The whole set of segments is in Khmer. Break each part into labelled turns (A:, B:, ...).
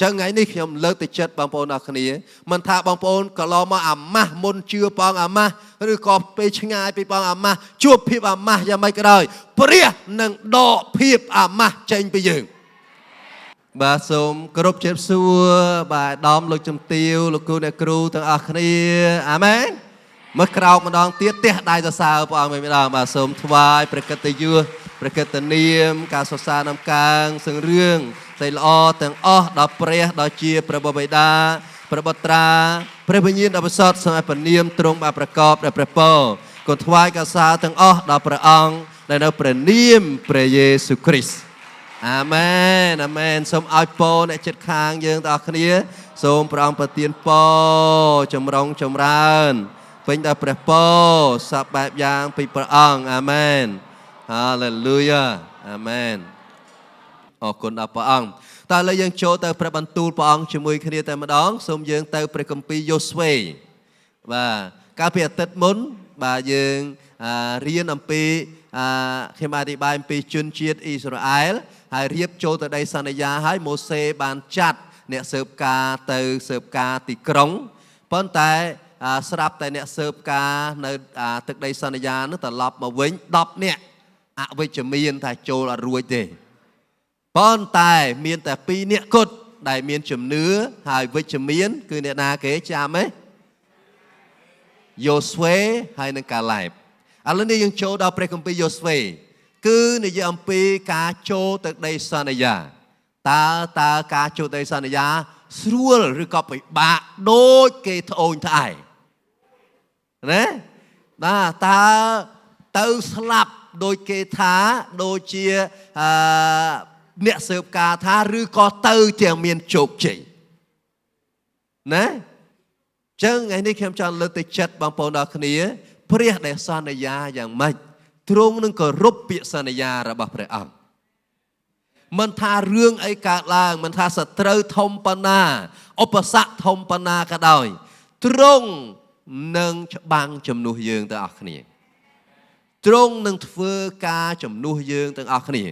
A: ចឹងថ្ងៃនេះខ្ញុំលើកទឹកចិត្តបងប្អូនអរគ្នាមិនថាបងប្អូនកន្លងមកអាម៉ាស់មុនជឿព្រះអង្គអាម៉ាស់ឬក៏ពេលឆ្ងាយពីព្រះអង្គអាម៉ាស់ជួបភាពអាម៉ាស់យ៉ាងម៉េចក៏ដោយព្រះនឹងដកភាពអាម៉ាស់ចេញពីយើងបាទសូមគោរពជម្រាបសួរបាទអាដាមលោកជំទាវលោកគ្រូអ្នកគ្រូទាំងអស់គ្នាអាមែនមើលក្រោកម្ដងទៀតទះដៃសរសើរព្រះអង្គម្ដងបាទសូមថ្វាយព្រះកិត្តិយសព្រះកិត្តិនាមការសរសើរនំកើងសឹងរឿងស្រីល្អទាំងអស់ដល់ព្រះដល់ជាព្រះបិតាព្រះបុត្រាព្រះវិញ្ញាណដ៏ប្រសិដ្ឋសូមឲ្យព្រះនាមទ្រង់បាទប្រកបដោយព្រះពរក៏ថ្វាយការសរសើរទាំងអស់ដល់ព្រះអង្គដែលនៅព្រះនាមព្រះយេស៊ូវគ្រីស្ទអាមែនអាមែនសូមឲ្យពរអ្នកចិត្តខាងយើងទាំងអស់គ្នាសូមព្រះអង្គប្រទានពរចម្រុងចម្រើនពេញដោយព្រះពរសពបែបយ៉ាងពីព្រះអង្គអាមែនហាឡេលូយ៉ាអាមែនអរគុណដល់ព្រះអង្គតើឥឡូវយើងចូលទៅព្រះបន្ទូលព្រះអង្គជាមួយគ្នាតែម្ដងសូមយើងទៅព្រះគម្ពីរយូស្វេបាទកាលពីអាទិត្យមុនបាទយើងរៀនអំពីខ្ញុំអធិប្បាយអំពីជនជាតិអ៊ីស្រាអែលហើយរៀបចូលទៅដីសន្យាហើយម៉ូសេបានចាត់អ្នកស៊ើបការទៅស៊ើបការទីក្រុងប៉ុន្តែស្រាប់តែអ្នកស៊ើបការនៅទឹកដីសន្យានោះត្រឡប់មកវិញ10នាក់អវិជ្ជមានថាចូលអត់រួចទេប៉ុន្តែមានតែ2នាក់គត់ដែលមានជំនឿហើយវិជ្ជមានគឺអ្នកណាគេចាំទេយូស្វេហើយនិងកាឡេបឥឡូវនេះយើងចូលដល់ព្រះគម្ពីរយូស្វេគឺនិយាយអំពីការចូលទៅដីសន្យាតើការចូលដីសន្យាស្រួលឬក៏ពិបាកដូចគេត្អូញត្អែណាបាទតើទៅស្លាប់ដូចគេថាដូចជាអ្នកស៊ើបការថាឬក៏ទៅទាំងមានជោគជ័យណាចឹងថ្ងៃនេះខ្ញុំចង់លើកទឹកចិត្តបងប្អូនដល់គ្នាព្រះដែលសន្យាយ៉ាងម៉េចទ្រង់នឹងគោរពពាក្យសន្យារបស់ព្រះអង្គមិនថារឿងអីកើតឡើងមិនថាសត្រូវធំប៉ុណ្ណាឧបសគ្គធំប៉ុណ្ណាក៏ដោយទ្រង់នឹងច្បាំងជំនួសយើងទាំងអស់គ្នាទ្រង់នឹងធ្វើការជំនួសយើងទាំងអស់គ្នា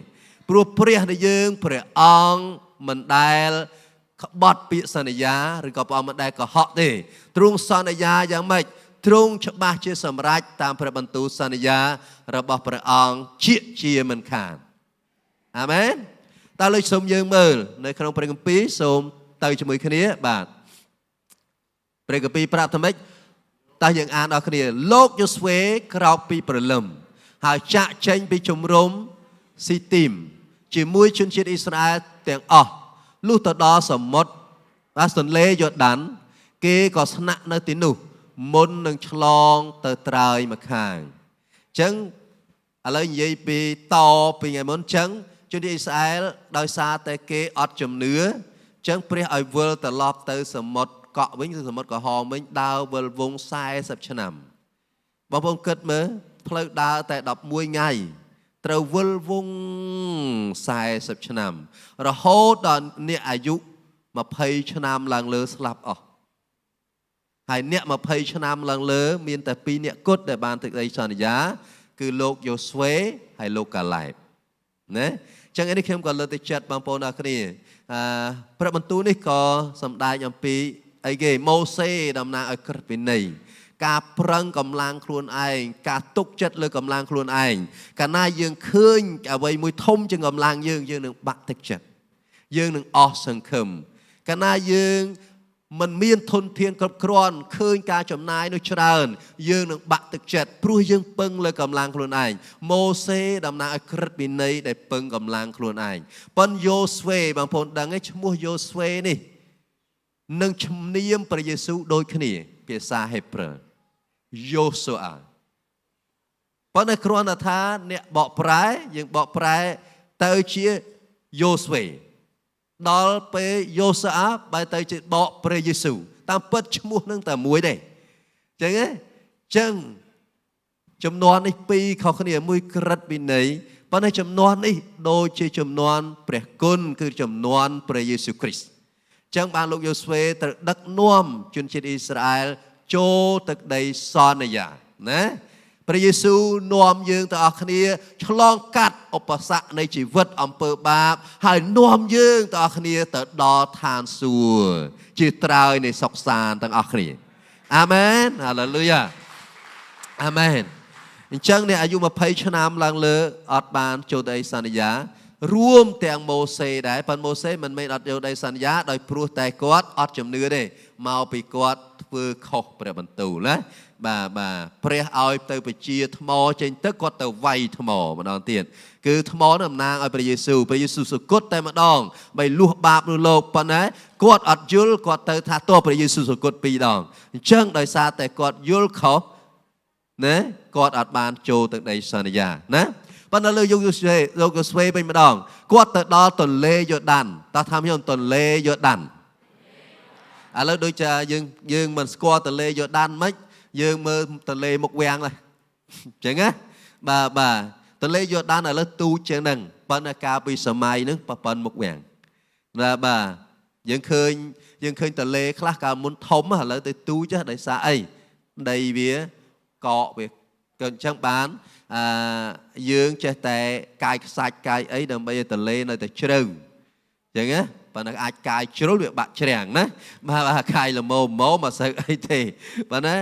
A: ព្រោះព្រះនៃយើងព្រះអង្គមិនដែលក្បត់ពាក្យសន្យាឬក៏ព្រះអង្គមិនដែលកុហកទេទ្រង់សន្យាយ៉ាងម៉េចទ្រង់ច្បាស់ជាសម្រេចតាមព្រះបន្ទូលសន្យារបស់ព្រះអង្គជាមិនខានអាមែនតើលើសូមយើងមើលនៅក្នុងព្រះគម្ពីរសូមទៅជាមួយគ្នាបាទព្រះគម្ពីរប្រាប់ថាម៉េចតើយើងអានដល់គ្នាលោកយូស្វេក្រោកពីព្រលឹមហើយចាក់ចេញពីជំរំស៊ីទីមជាមួយជនជាតិអ៊ីស្រាអែលទាំងអស់លុះទៅដល់សមុទ្របាទទន្លេយ៉ូដានគេក៏ស្នាក់នៅទីនោះមុននឹងឆ្លងទៅត្រើយម្ខាងអញ្ចឹងឥឡូវនិយាយពីតពីថ្ងៃមុនអញ្ចឹងជនជាតិអ៊ីស្រាអែលដោយសារតែគេអត់ជំនឿអញ្ចឹងព្រះឲ្យវិលត្រឡប់ទៅសមុទ្រកក់វិញគឺសមុទ្រក្រហមវិញដើរវិលវង់40ឆ្នាំបងប្អូនគិតមើលផ្លូវដើរតែ11ថ្ងៃត្រូវវិលវង់40ឆ្នាំរហូតដល់អ្នកអាយុ20ឆ្នាំឡើងលើស្លាប់អស់ហើយអ្នក20ឆ្នាំឡើងលើមានតែ2នាក់គត់ដែលបានទឹកដីសន្យាគឺលោកយូស្វេហើយលោកកាឡេបណាចឹងនេះខ្ញុំក៏លើកទឹកចិត្តបងប្អូនអរគ្នាព្រះបន្ទូលនេះក៏សម្ដែងអំពីអីគេម៉ូសេតំណាងឲ្យក្រឹតវិន័យការប្រឹងកម្លាំងខ្លួនឯងការទុកចិត្តលើកម្លាំងខ្លួនឯងកាលណាយើងឃើញអ្វីមួយធំជាងកម្លាំងយើងយើងនឹងបាក់ទឹកចិត្តយើងនឹងអស់សង្ឃឹមកាលណាយើងមិនមានធនធានគ្រប់គ្រាន់ឃើញការចំណាយនោះច្រើនយើងនឹងបាក់ទឹកចិត្តព្រោះយើងពឹងលើកម្លាំងខ្លួនឯងម៉ូសេតំណាងឲ្យក្រឹតវិន័យដែលពឹងកម្លាំងខ្លួនឯងប៉ុនយូស្វេបងប្អូនដឹងទេឈ្មោះយូស្វេនេះនឹងឈ្មនាមព្រះយេស៊ូវដូចគ្នាភាសាហេប្រឺយូសូអាប៉ុន្តែគ្រាន់តែថាអ្នកបកប្រែយើងបកប្រែទៅជាយូស្វេដល់ពេលយូសាបែរទៅជាបកព្រះយេស៊ូវតាមពិតឈ្មោះនឹងតែមួយទេចឹងទេចឹងចំនួននេះពីរខុសគ្នាមួយក្រឹតវិន័យប៉ុន្តែចំនួននេះដូចជាចំនួនព្រះគុណគឺចំនួនព្រះយេស៊ូវគ្រីស្ទចឹងបានលោកយូស្វេត្រូវដឹកនាំជនជាតិអ៊ីស្រាអែលចូលទឹកដីសន្យាណា ព្រះយេស៊ូវនាំយើងទាំងអស់គ្នាឆ្លងកាត់ឧបសគ្គនៃជីវិតអំពើបាបហើយនាំយើងទាំងអស់គ្នាទៅដល់ឋានសួគ៌ជាត្រើយនៃសុខសាន្តទាំងអស់គ្នាអាមែនហាឡេលូយ៉ាអាមែនអញ្ចឹងអ្នកអាយុ20ឆ្នាំឡើងលើអត់បានចូលដីសន្យារួមទាំងម៉ូសេដែរប៉ុន្តែម៉ូសេមិនមែនអត់ចូលដីសន្យាដោយព្រោះតែគាត់អត់ជំនឿទេមកពីគាត់ធ្វើខុសព្រះបន្ទូលណាបាទបាទព្រះឲ្យទៅបជាថ្មចេញទឹកគាត់ទៅវាយថ្មម្ដងទៀតគឺថ្មនោះតំណាងឲ្យព្រះយេស៊ូវព្រះយេស៊ូវសុគតតែម្ដងបីលួសបាបនោះលោកប៉ុន្តែគាត់អត់យល់គាត់ទៅថាតើព្រះយេស៊ូវសុគតពីរដងអញ្ចឹងដោយសារតែគាត់យល់ខុសណាគាត់អត់បានចូលទៅដីសន្យាណាប៉ុន្តែលើយកយូស្វេលោកយូស្វេវិញម្ដងគាត់ទៅដល់ទន្លេយ៉ូដានតើថាខ្ញុំទន្លេយ៉ូដានឥឡូវដូចជាយើងមិនស្គាល់ទន្លេយ៉ូដានមិនយើងមើលទន្លេមុខវាំងដែរអញ្ចឹងណាបាទបាទទន្លេយ៉ូដានឥឡូវទូចជាងហ្នឹងប៉ុន្តែកាលពីសម័យហ្នឹងប៉ុនមុខវាំងបាទបាទយើងឃើញទន្លេខ្លះកាលមុនធំឥឡូវទៅទូចដោយសារអីដីវាកកវាក៏អញ្ចឹងបានយើងចេះតែកាយខ្សាច់កាយអីដើម្បីឲ្យទន្លេនៅតែជ្រៅអញ្ចឹងណាប៉ុន្តែអាចកាយជ្រុលវាបាក់ច្រាំងណាបាទបាទកាយល្មមមកសូវអីទេប៉ុន្តែ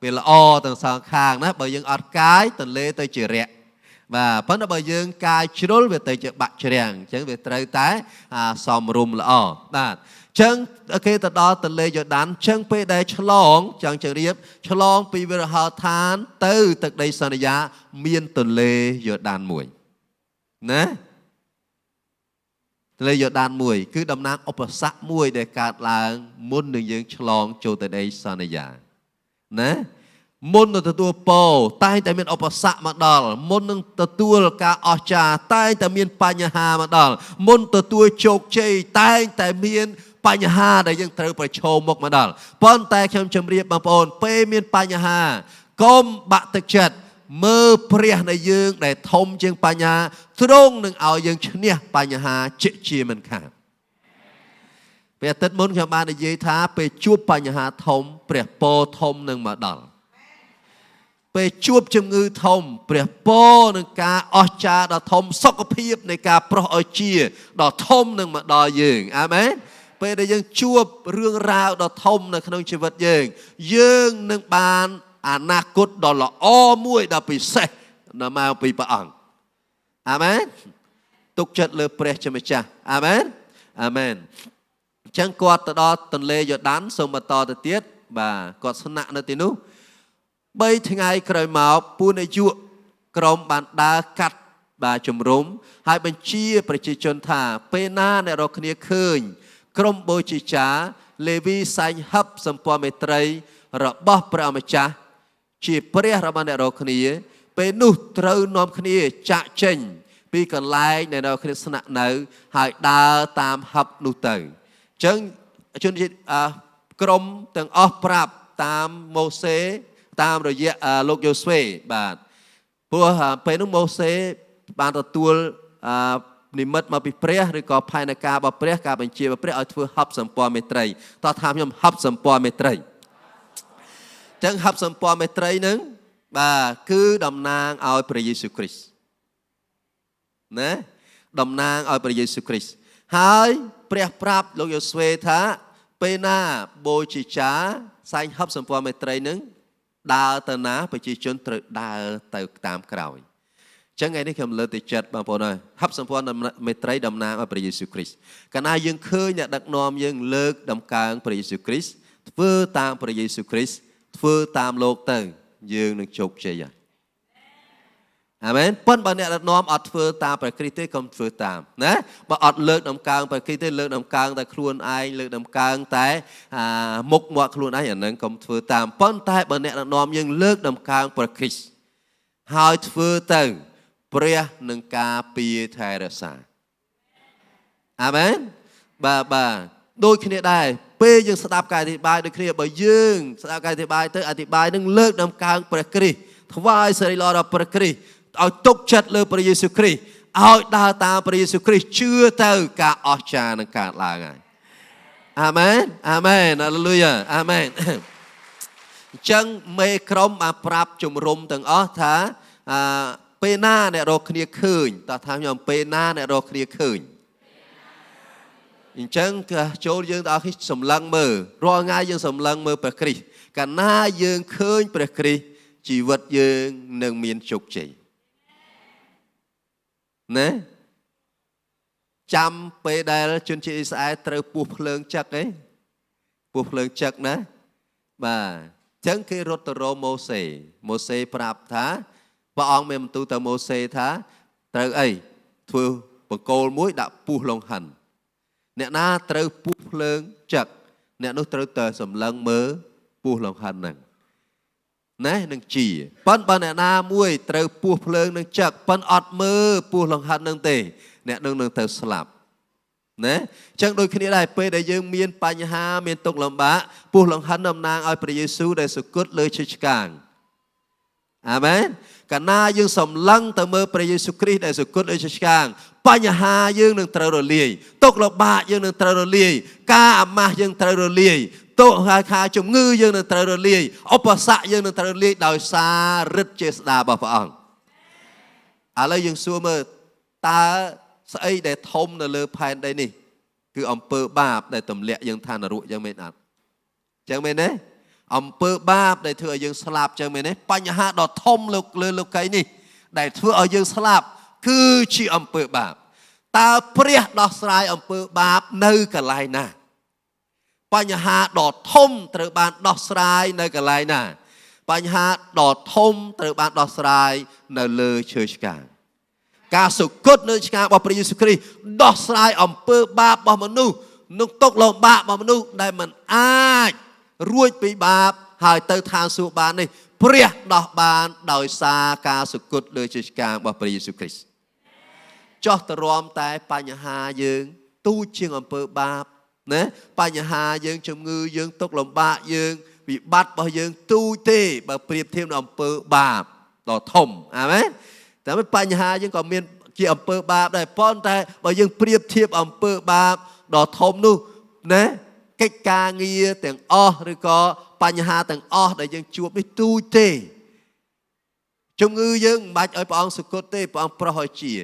A: វាល្អទាំងសងខាងណាបើយើងអត់កាយទន្លេទៅជារៈបាទប៉ុន្តែបើយើងកាយជ្រុលវាទៅជាបាក់ច្រាំងអញ្ចឹងវាត្រូវតែសមរម្យល្អបាទអញ្ចឹងគេទៅដល់ទន្លេយ៉ូដានអញ្ចឹងពេលដែលឆ្លងចង់ជម្រាបឆ្លងពីវិរហោឋានទៅទឹកដីសន្យាមានទន្លេយ៉ូដានមួយណាទន្លេយ៉ូដានមួយគឺតំណាងឧបសគ្គមួយដែលកើតឡើងមុននឹងយើងឆ្លងចូលទៅដីសន្យាណាមុននឹងទទួលពរតែងតែមានឧបសគ្គមកដល់មុននឹងទទួលការអស្ចារ្យតែងតែមានបញ្ហាមកដល់មុនទទួលជោគជ័យតែងតែមានបញ្ហាដែលយើងត្រូវប្រឈមមុខមកដល់ប៉ុន្តែខ្ញុំជម្រាបបងប្អូនពេលមានបញ្ហាកុំបាក់ទឹកចិត្តមើលព្រះនៃយើងដែលធំជាងបញ្ហាទ្រង់នឹងឲ្យយើងឈ្នះបញ្ហាជាមិនខានពេលអាទិត្យមុនខ្ញុំបាននិយាយថាពេលជួបបញ្ហាធំព្រះពរធំនឹងមកដល់ពេលជួបជំងឺធំព្រះពរនឹងការអស្ចារ្យដ៏ធំសុខភាពនៃការប្រោះឲ្យជាដ៏ធំនឹងមកដល់យើងអាមែនពេលដែលយើងជួបរឿងរ៉ាវដ៏ធំនៅក្នុងជីវិតយើងយើងនឹងបានអនាគតដ៏ល្អមួយដ៏ពិសេសនៅមកពីព្រះអង្គអាមែនទុកចិត្តលើព្រះជាម្ចាស់អាមែនអាមែនអញ្ចឹងគាត់ទៅដល់ទន្លេយ៉ូដានសូមបន្តទៅទៀតបាទគាត់ស្នាក់នៅទីនោះ3ថ្ងៃក្រោយមកពួកនាយកក្រុមបានដើរកាត់បាទជំរំហើយបញ្ជាប្រជាជនថាពេលណាអ្នករកគ្នាឃើញក្រុមបូជាចាលេវីសែងហឹបសម្ព័ន្ធមេត្រីរបស់ព្រះអម្ចាស់ជាព្រះរបស់អ្នករកគ្នាពេលនោះត្រូវនាំគ្នាចាក់ចេញពីកន្លែងដែលអ្នកគ្នាស្នាក់នៅហើយដើរតាមហឹបនោះទៅអញ្ចឹងជនជាតិក្រុមទាំងអស់ប្រាប់តាមម៉ូសេតាមរយៈលោកយូស្វេបាទព្រោះពេលនោះម៉ូសេបានទទួលនិមិត្តមកពីព្រះឬក៏ផែនការរបស់ព្រះការបញ្ជារបស់ព្រះឲ្យធ្វើហឹបសម្ព័ន្ធមេត្រីតោះថាខ្ញុំហឹបសម្ព័ន្ធមេត្រីអញ្ចឹងហឹបសម្ព័ន្ធមេត្រីនឹងបាទគឺតំណាងឲ្យព្រះយេស៊ូវគ្រីស្ទណាតំណាងឲ្យព្រះយេស៊ូវគ្រីស្ទហើយព្រះប្រាប់លោកយូស្វេថាពេលណាបូជាចាសែងហឹបសម្ព័ន្ធមេត្រីនឹងដើរទៅណាប្រជាជនត្រូវដើរទៅតាមក្រោយអញ្ចឹងថ្ងៃនេះខ្ញុំលើកទឹកចិត្តបងប្អូនហើយហឹបសម្ព័ន្ធមេត្រីតំណាងឲ្យព្រះយេស៊ូវគ្រីស្ទកាលណាយើងឃើញអ្នកដឹកនាំយើងលើកតម្កើងព្រះយេស៊ូវគ្រីស្ទធ្វើតាមព្រះយេស៊ូវគ្រីស្ទធ្វើតាមលោកទៅយើងនឹងជោគជ័យហើយអាមែនប៉ុន្តែបើអ្នកដឹកនាំអត់ធ្វើតាមព្រះគ្រីស្ទទេកុំធ្វើតាមណាបើអត់លើកតម្កើងព្រះគ្រីស្ទទេលើកតម្កើងតែខ្លួនឯងលើកតម្កើងតែមុខមាត់ខ្លួនឯងអាហ្នឹងកុំធ្វើតាមប៉ុន្តែបើអ្នកដឹកនាំយើងលើកតម្កើងព្រះគ្រីស្ទហើយធ្វើទៅព្រះនឹងការពារថែរក្សាអាមែនបាទបាទដូចគ្នាដែរពេលយើងស្ដាប់ការអធិប្បាយដូចគ្នាបើយើងស្ដាប់ការអធិប្បាយទៅអធិប្បាយនឹងលើកតម្កើងព្រះគ្រីស្ទថ្វាយសិរីល្អដល់ព្រះគ្រីស្ទឲ្យទុកចិត្តលើព្រះយេស៊ូវគ្រីស្ទឲ្យដើរតាមព្រះយេស៊ូវគ្រីស្ទជឿទៅការអស្ចារ្យនឹងកើតឡើងហើយអាមែនអាមែនហាឡេលូយ៉ាអាមែន អញ្ចឹងមេក្រុមបានប្រាប់ជំរំទាំងអស់ថាពេលណាអ្នករកគ្នាឃើញតើថាខ្ញុំពេលណាអ្នករកគ្នាឃើញអញ្ចឹងចូលយើងដល់គេសម្លឹងមើលរាល់ថ្ងៃយើងសម្លឹងមើលព្រះគ្រីស្ទកាលណាយើងឃើញព្រះគ្រីស្ទជីវិតយើងនឹងមានជោគជ័យណាចាំពេលដែលជនជាតិអ៊ីស្រាអែលត្រូវពោះភ្លើងចឹកឯងពោះភ្លើងចឹកណាបាទអញ្ចឹងគេរត់ទៅរកម៉ូសេម៉ូសេប្រាប់ថាព្រះអង្គមានបន្ទូលទៅម៉ូសេថាត្រូវអីធ្វើបង្គោលមួយដាក់ពោះលង្ហិនអ្នកណាត្រូវពោះភ្លើងចឹកអ្នកនោះត្រូវតែសម្លឹងមើលពោះលង្ហិនហ្នឹងណានឹងជាប៉ុន្តែបើអ្នកណាមួយត្រូវពោះភ្លើងនឹងចឹកប៉ុន្តែអត់មើលពោះលង្ហិននឹងទេអ្នកនឹងនឹងទៅស្លាប់ណាអញ្ចឹងដូចគ្នាដែរពេលដែលយើងមានបញ្ហាមានទុក្ខលំបាកពោះលង្ហិនតំណាងឲ្យព្រះយេស៊ូវដែលសុគតលើឈើឆ្កាងអាមែនកាលណាយើងសម្លឹងទៅមើលព្រះយេស៊ូវគ្រីស្ទដែលសុគតលើឈើឆ្កាងបញ្ហាយើងនឹងត្រូវរលាយទុក្ខលំបាកយើងនឹងត្រូវរលាយការអាម៉ាស់យើងត្រូវរលាយទុក្ខហើយខាជំងឺយើងនឹងត្រូវរលាយឧបសគ្គយើងនឹងត្រូវរលាយដោយសារឫទ្ធិចេស្តារបស់ព្រះអង្គឥឡូវយើងសួរមើលតើស្អីដែលធំនៅលើផែនដីនេះគឺអំពើបាបដែលទម្លាក់យើងឋាននរកយ៉ាងមែនអត់ចឹងមែនទេអំពើបាបដែលធ្វើឲ្យយើងស្លាប់ចឹងមែនទេបញ្ហាដ៏ធំលើលោកីនេះដែលធ្វើឲ្យយើងស្លាប់គឺជាអំពើបាបតើព្រះដោះស្រាយអំពើបាបនៅកន្លែងណាបញ្ហាដ៏ធំត្រូវបានដោះស្រាយនៅកន្លែងណាបញ្ហាដ៏ធំត្រូវបានដោះស្រាយនៅលើឈើឆ្កាងការសុគតនៅឆ្កាងរបស់ព្រះយេស៊ូវគ្រីស្ទដោះស្រាយអំពើបាបរបស់មនុស្សនឹងទុក្ខលំបាករបស់មនុស្សដែលមិនអាចរួចពីបាបហើយទៅឋានសួគ៌បាននេះព្រះដោះបានដោយសារការសុគតលើឈើឆ្កាងរបស់ព្រះយេស៊ូវគ្រីស្ទចោះទៅរំតែបញ្ហាយើងទូចជាងអំពើបាបណាបញ្ហាយើងជំងឺយើងទុក្ខលំបាកយើងវិបត្តិរបស់យើងទូចទេបើប្រៀបធៀបនឹងអំពើបាបដ៏ធំអាមែនតែបញ្ហាយើងក៏មានជាអំពើបាបដែរប៉ុន្តែបើយើងប្រៀបធៀបអំពើបាបដ៏ធំនោះណាកិច្ចការងារទាំងអស់ឬក៏បញ្ហាទាំងអស់ដែលយើងជួបនេះទូចទេជំងឺយើងមិនបាច់ឲ្យព្រះអង្គសុគតទេព្រះអង្គប្រោះឲ្យជា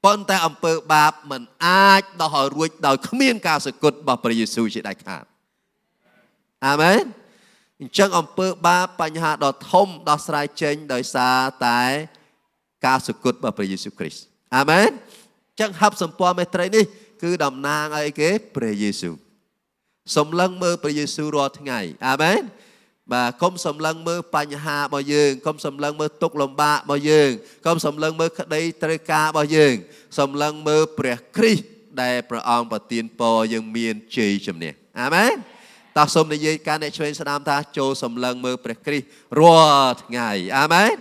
A: ប៉ុន្តែអំពើបាបមិនអាចដោះឲ្យរួចដោយគ្មានការសុគតរបស់ព្រះយេស៊ូវជាដាច់ខាតអាមែនអញ្ចឹងអំពើបាបបញ្ហាដ៏ធំដោះស្រាយចេញដោយសារតែការសុគតរបស់ព្រះយេស៊ូវគ្រីស្ទអាមែនអញ្ចឹងហឹបសម្ព័ន្ធមេត្រីនេះគឺតំណាងឲ្យគេព្រះយេស៊ូវសម្លឹងមើលព្រះយេស៊ូវរាល់ថ្ងៃអាមែនបាទកុំសម្លឹងមើលបញ្ហារបស់យើងកុំសម្លឹងមើលទុក្ខលំបាករបស់យើងកុំសម្លឹងមើលក្តីត្រូវការរបស់យើងសម្លឹងមើលព្រះគ្រីស្ទដែលព្រះអង្គប្រទានពរយើងមានជ័យជំនះអាមែនតោះសូមនិយាយការអ្នកឆ្វេងស្ដាំថាចូលសម្លឹងមើលព្រះគ្រីស្ទរាល់ថ្ងៃអាមែន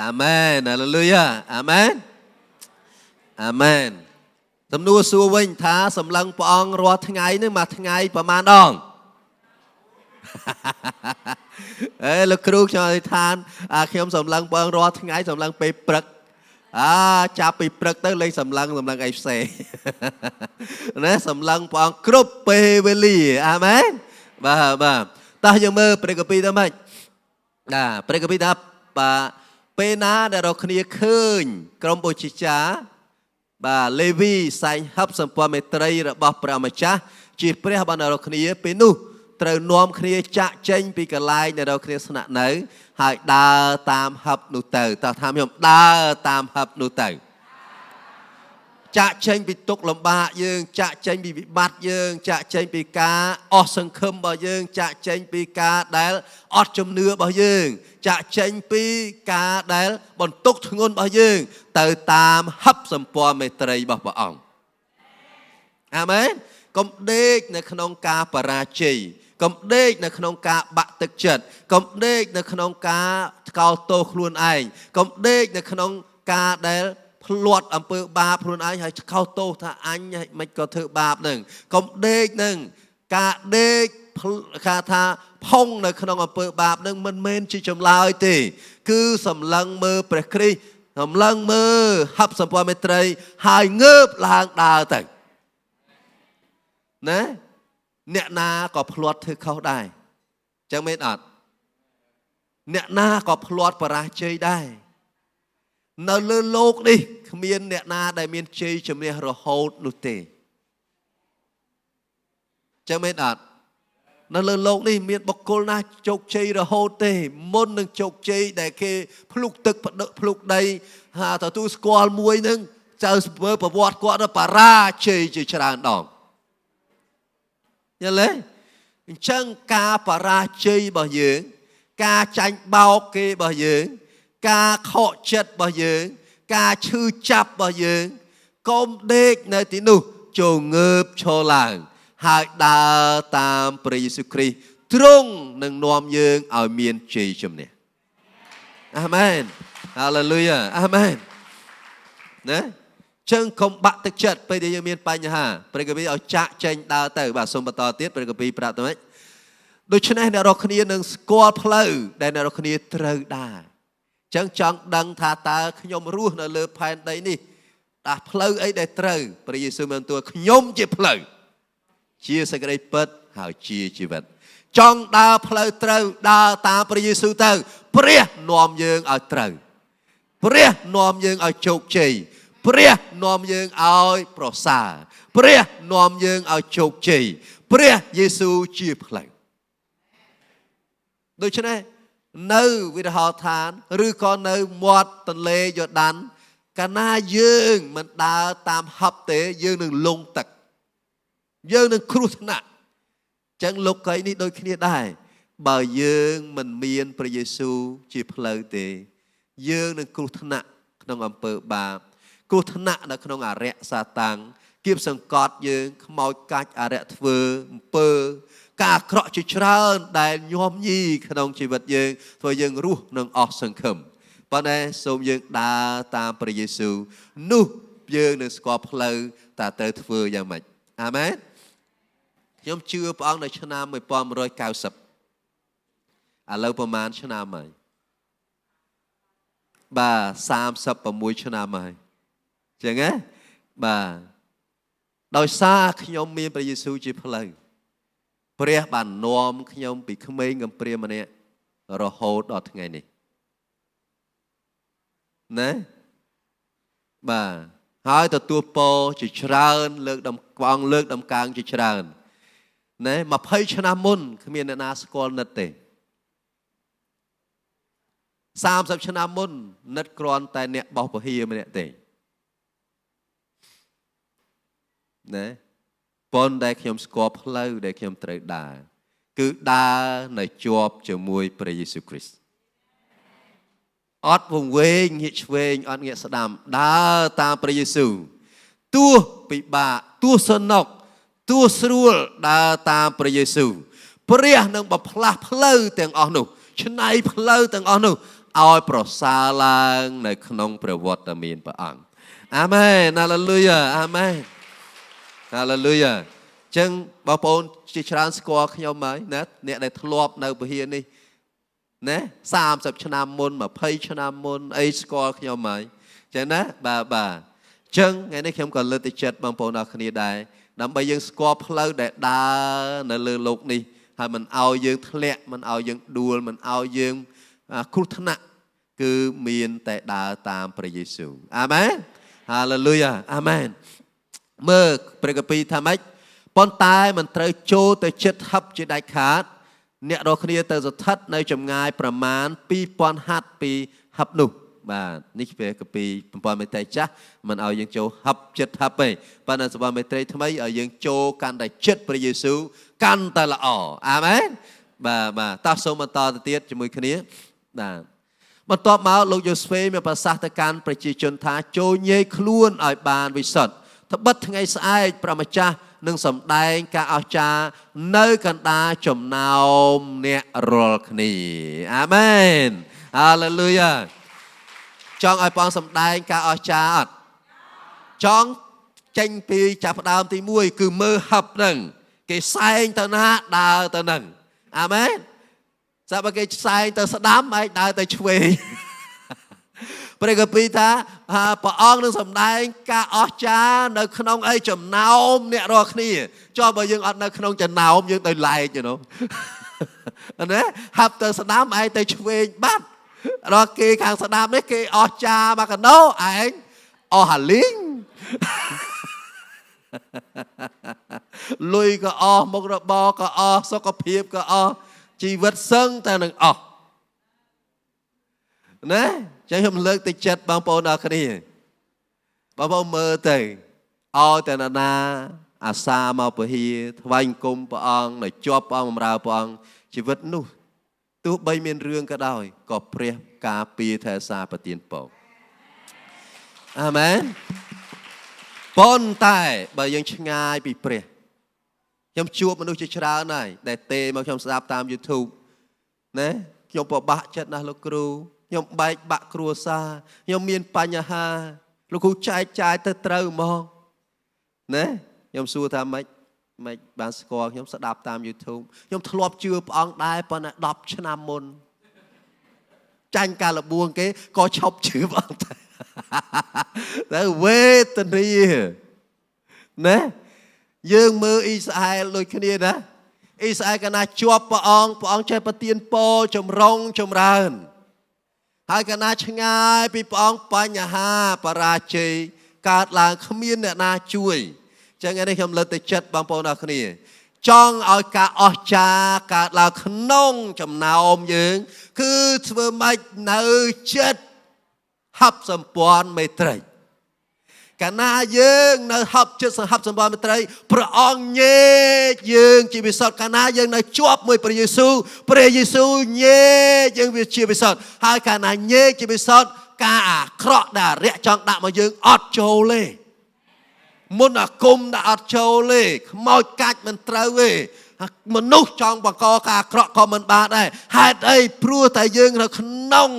A: អាមែនហាឡេលូយ៉ាអាមែនអាមែនសំណួរសួរវិញថាសម្លឹងព្រះអង្គរាល់ថ្ងៃនេះមួយថ្ងៃប្រហែលដងអេលោកគ្រូខ្ញុំអធិដ្ឋានខ្ញុំសម្លឹងព្រះអង្គរាល់ថ្ងៃសម្លឹងពេលព្រឹកចាប់ពីព្រឹកទៅលេងសម្លឹងអីផ្សេងណាសម្លឹងព្រះអង្គគ្រប់ពេលវេលាអាមែនបាទបាទតោះយើងមើលព្រះគម្ពីរទៅម៉េចបាទព្រះគម្ពីរថាបាទពេលណាដែលរកគ្នាឃើញក្រុមបុជិចាបាទលេវីសែងហឹបសម្ព័ន្ធមេត្រីរបស់ព្រះម្ចាស់ជាព្រះបានរកគ្នាពេលនោះត្រូវនាំគ្នាចាក់ចេញពីកន្លែងដែលរកគ្នាស្នាក់នៅហើយដើរតាមហឹបនោះទៅតើថាខ្ញុំដើរតាមហឹបនោះទៅចាក់ចេញពីទុក្ខលំបាកយើងចាក់ចេញពីវិបត្តិយើងចាក់ចេញពីការអស់សង្ឃឹមរបស់យើងចាក់ចេញពីការដែលអត់ជំនឿរបស់យើងចាក់ចេញពីការដែលបន្ទុកធ្ងន់របស់យើងទៅតាមហឹបសម្ព័ន្ធមេត្រីរបស់ព្រះអង្គអាមែនកុំដេកនៅក្នុងការបរាជ័យកុំដេកនៅក្នុងការបាក់ទឹកចិត្តកុំដេកនៅក្នុងការថ្កោលទោសខ្លួនឯងកុំដេកនៅក្នុងការដែលភ្លាត់អំពើបាបខ្លួនឯងហើយខោទោសថាអញមិនក៏ធ្វើបាបនឹងកុំដេកនឹងការដេកគេថាផុងនៅក្នុងអំពើបាបនឹងមិនមែនជាចម្លើយទេគឺសម្លឹងមើលព្រះគ្រីស្ទ សម្លឹងមើលហឹបសម្ព័ន្ធមេត្រីហើយងើបឡើងដើរទៅណាអ្នកណាក៏ភ្លាត់ធ្វើខុសដែរចឹងមែនអត់អ្នកណាក៏ភ្លាត់បរាជ័យដែរនៅលើលោកនេះគ្មានអ្នកណាដែលមានជ័យជំនះរហូតនោះទេចឹងមែនអត់នៅលើលោកនេះមានបុគ្គលណាជោគជ័យរហូតទេមុននឹងជោគជ័យដែលគេភ្លុកទឹកភ្លុកដីហាទទួលស្គាល់មួយនឹងចៅមើលប្រវត្តិគាត់បរាជ័យជាច្រើនដងយល់ទេអញ្ចឹងការបរាជ័យរបស់យើងការចាញ់បោកគេរបស់យើងការខកចិត្តរបស់យើងការឈឺចាប់របស់យើងកុំដេកនៅទីនោះចូលងើបឈរឡើងហើយដើរតាមព្រះយេស៊ូវគ្រីស្ទទ្រង់នឹងនាំយើងឲ្យមានជ័យជំនះអាមែនហាឡេលូយ៉ាអាមែនណាចឹងកុំបាក់ទឹកចិត្តពេលដែលយើងមានបញ្ហាព្រះគម្ពីរឲ្យចាក់ចេញដើរទៅបាទសូមបន្តទៀតព្រះគម្ពីរប្រាប់ទៅម៉េចដូច្នេះអ្នករាល់គ្នានឹងស្គាល់ផ្លូវដែលអ្នករាល់គ្នាត្រូវដើរចឹងចង់ដឹងថាតើខ្ញុំរស់នៅលើផែនដីនេះដាស់ផ្លូវអីដែលត្រូវព្រះយេស៊ូវមានទួខ្ញុំជាផ្លូវជាសេចក្តីពិតហើយជាជីវិតចង់ដើរផ្លូវត្រូវដើរតាមព្រះយេស៊ូវទៅព្រះនាំយើងឲ្យត្រូវព្រះនាំយើងឲ្យជោគជ័យព្រះនាំយើងឲ្យប្រសើរព្រះនាំយើងឲ្យជោគជ័យព្រះយេស៊ូវជាផ្លូវដូច្នេះនៅវិរហោឋានឬក៏នៅមាត់ទន្លេយ៉ូដានកាលណាយើងមិនដើរតាមហឹបទេយើងនឹងលង់ទឹកយើងនឹងគ្រោះថ្នាក់ចឹងលោកីនេះដូចគ្នាដែរបើយើងមិនមានព្រះយេស៊ូវជាផ្លូវទេយើងនឹងគ្រោះថ្នាក់ក្នុងអំពើបាបគ្រោះថ្នាក់នៅក្នុងអរិយសាតាំងគៀបសង្កត់យើងខ្មោចកាច់អរិយធ្វើអំពើការអាក្រក់ជាច្រើនដែលញោមញីក្នុងជីវិតយើងធ្វើយើងរស់នឹងអស់សង្ឃឹមប៉ុន្តែសូមយើងដើរតាមព្រះយេស៊ូវនោះយើងនឹងស្គាល់ផ្លូវតើត្រូវធ្វើយ៉ាងម៉េចអាមែនខ្ញុំជឿព្រះអង្គនៅឆ្នាំ1990ឥឡូវប្រហែលឆ្នាំហើយបាទ36ឆ្នាំហើយចឹងហ៎បាទដោយសារខ្ញុំមានព្រះយេស៊ូវជាផ្លូវព្រះបាននាំខ្ញុំពីក្មេងកំព្រាម្នាក់រហូតដល់ថ្ងៃនេះណាបាទហើយទទួលពរជាច្រើនលើកដំព្រះអង្គលើកដំកើងជាច្រើនណែ20ឆ្នាំមុនគ្មានអ្នកណាស្គាល់និតទេ30ឆ្នាំមុននិតគ្រាន់តែអ្នកបោះពហិម្នាក់ទេណែប៉ុន្តែខ្ញុំស្គាល់ផ្លូវដែលខ្ញុំត្រូវដើរគឺដើរនៅជាប់ជាមួយព្រះយេស៊ូវគ្រីស្ទអត់វង្វេងងាកឆ្វេងអត់ងាកស្ដាំដើរតាមព្រះយេស៊ូវទោះពិបាកទោះសនុកទោះស្រួលដើរតាមព្រះយេស៊ូវព្រះនឹងបំផ្លាស់ផ្លូវទាំងអស់នោះឆ្នៃផ្លូវទាំងអស់នោះឲ្យប្រសើរឡើងនៅក្នុងព្រះវត្តមានព្រះអង្គអាមែនហាឡេលូយ៉ាអាមែនហាឡេលូយ៉ាចឹងបងប្អូនជាច្រើនស្គាល់ខ្ញុំហើយណាអ្នកដែលធ្លាប់នៅពហិនេះណា30ឆ្នាំមុន20ឆ្នាំមុនអីស្គាល់ខ្ញុំហើយចឹងណាបាទបាទចឹងថ្ងៃនេះខ្ញុំក៏លើកទឹកចិត្តបងប្អូនអរគ្នាដែរដើម្បីយើងស្គាល់ផ្លូវដែលដើរនៅលើលោកនេះហើយមិនឲ្យយើងធ្លាក់មិនឲ្យយើងដួលមិនឲ្យយើងគ្រោះថ្នាក់គឺមានតែដើរតាមព្រះយេស៊ូវអាមែនហាឡេលូយ៉ាអាមែនមើលព្រះគម្ពីរថាម៉េចប៉ុន្តែមិនត្រូវចូលទៅចិត្តហឹបជាដាច់ខាតអ្នករាល់គ្នាទៅស្ថិតនៅចម្ងាយប្រមាណ2000ហត្ថពីហឹបនោះបាទនេះព្រះគម្ពីរសម្ព័ន្ធមេត្រីចាស់មិនឲ្យយើងចូលហឹបចិត្តហឹបទេប៉ុន្តែសម្ព័ន្ធមេត្រីថ្មីឲ្យយើងចូលកាន់តែចិត្តព្រះយេស៊ូវកាន់តែល្អអាមែនបាទបាទតោះសូមបន្តទៅទៀតជាមួយគ្នាបាទបន្ទាប់មកលោកយូស្វេមានប្រសាសន៍ទៅកាន់ប្រជាជនថាចូលញែកខ្លួនឲ្យបានវិសុទ្ធត្បិតថ្ងៃស្អែកព្រះម្ចាស់នឹងសម្ដែងការអស្ចារ្យនៅកណ្ដាលចំណោមអ្នករាល់គ្នាអាមែនហាឡេលូយ៉ាចង់ឲ្យព្រះអង្គសម្ដែងការអស្ចារ្យអត់ចង់ចេញពីចាប់ផ្ដើមទី1គឺមើលហឹបហ្នឹងគេសែងទៅណាដើរទៅហ្នឹងអាមែន តែបើគេសែងទៅស្ដាំឯងដើរទៅឆ្វេង ព្រះគម្ពីរថាព្រះអង្គនឹងសម្ដែងការអស្ចារ្យនៅក្នុងអីចំណោមអ្នករាល់គ្នាចុះបើយើងអត់នៅក្នុងចំណោមយើងទៅឡែកនោះណាហាប់ទៅស្ដាំឯងទៅឆ្វេងបាត់ដល់គេខាងស្ដាំនេះគេអស្ចារ្យមកកណោឯងអស់ហាលីងលុយក៏អស់មុខរបរក៏អស់សុខភាពក៏អស់ជីវិតសឹងតែនឹងអស់ណាចឹងខ្ញុំលើកទឹកចិត្តបងប្អូនអរគ្នាបងប្អូនមើលទៅឲ្យតែណាអាសាមកពហិថ្វាយគុំព្រះអង្គនៅជាប់ព្រះអង្គបម្រើព្រះអង្គជីវិតនោះទោះបីមានរឿងក៏ដោយក៏ព្រះការពារថែសារប្រទានពរអាមែនប៉ុន្តែបើយើងឆ្ងាយពីព្រះខ្ញុំជួបមនុស្សជាច្រើនហើយដែលទេមកខ្ញុំស្ដាប់តាម YouTube ណាខ្ញុំពិបាកចិត្តណាស់លោកគ្រូខ្ញុំបែកបាក់គ្រួសារខ្ញុំមានបញ្ហាលោកគ្រូចែកចាយទៅត្រូវហ្មងណាខ្ញុំសួរថាម៉េចបានស្គាល់ខ្ញុំស្ដាប់តាម YouTube ខ្ញុំធ្លាប់ជឿព្រះអង្គដែរប៉ុន្តែ10ឆ្នាំមុនចាញ់ការលបួងគេក៏ឈប់ជឿព្រះអង្គដែរតែវេទនាណាយើងមើលអ៊ីស្រាអែលដូចគ្នាណាអ៊ីស្រាអែលកាលណាជាប់ព្រះអង្គព្រះអង្គចេះប្រទានពរចម្រុងចម្រើនហើយកាលណាឆ្ងាយពីព្រះអង្គបញ្ហាបរាជ័យកើតឡើងគ្មានអ្នកណាជួយចឹងនេះខ្ញុំលើកទៅចិត្តបងប្អូនអរគ្នាចង់ឲ្យការអស្ចារ្យកើតឡើងក្នុងចំណោមយើងគឺធ្វើម៉េចនៅចិត្តហັບសម្ព័ន្ធមេត្រីកាលណាយើងនៅហັບចិត្តសហັບសម្ព័ន្ធមេត្រីព្រះអង្គញែកយើងជាវិសុទ្ធកាលណាយើងនៅជាប់មួយព្រះយេស៊ូវព្រះយេស៊ូវញែកយើងវាជាវិសុទ្ធហើយកាលណាញែកជាវិសុទ្ធការអាក្រក់ដែលរយៈចង់ដាក់មកយើងអត់ចូលទេមុនអាគមដែលអត់ចូលទេខ្មោចកាច់មិនត្រូវទេមនុស្សចង់បង្កការអាក្រក់ក៏មិនបានដែរហេតុអីព្រោះតែយើងនៅក្នុង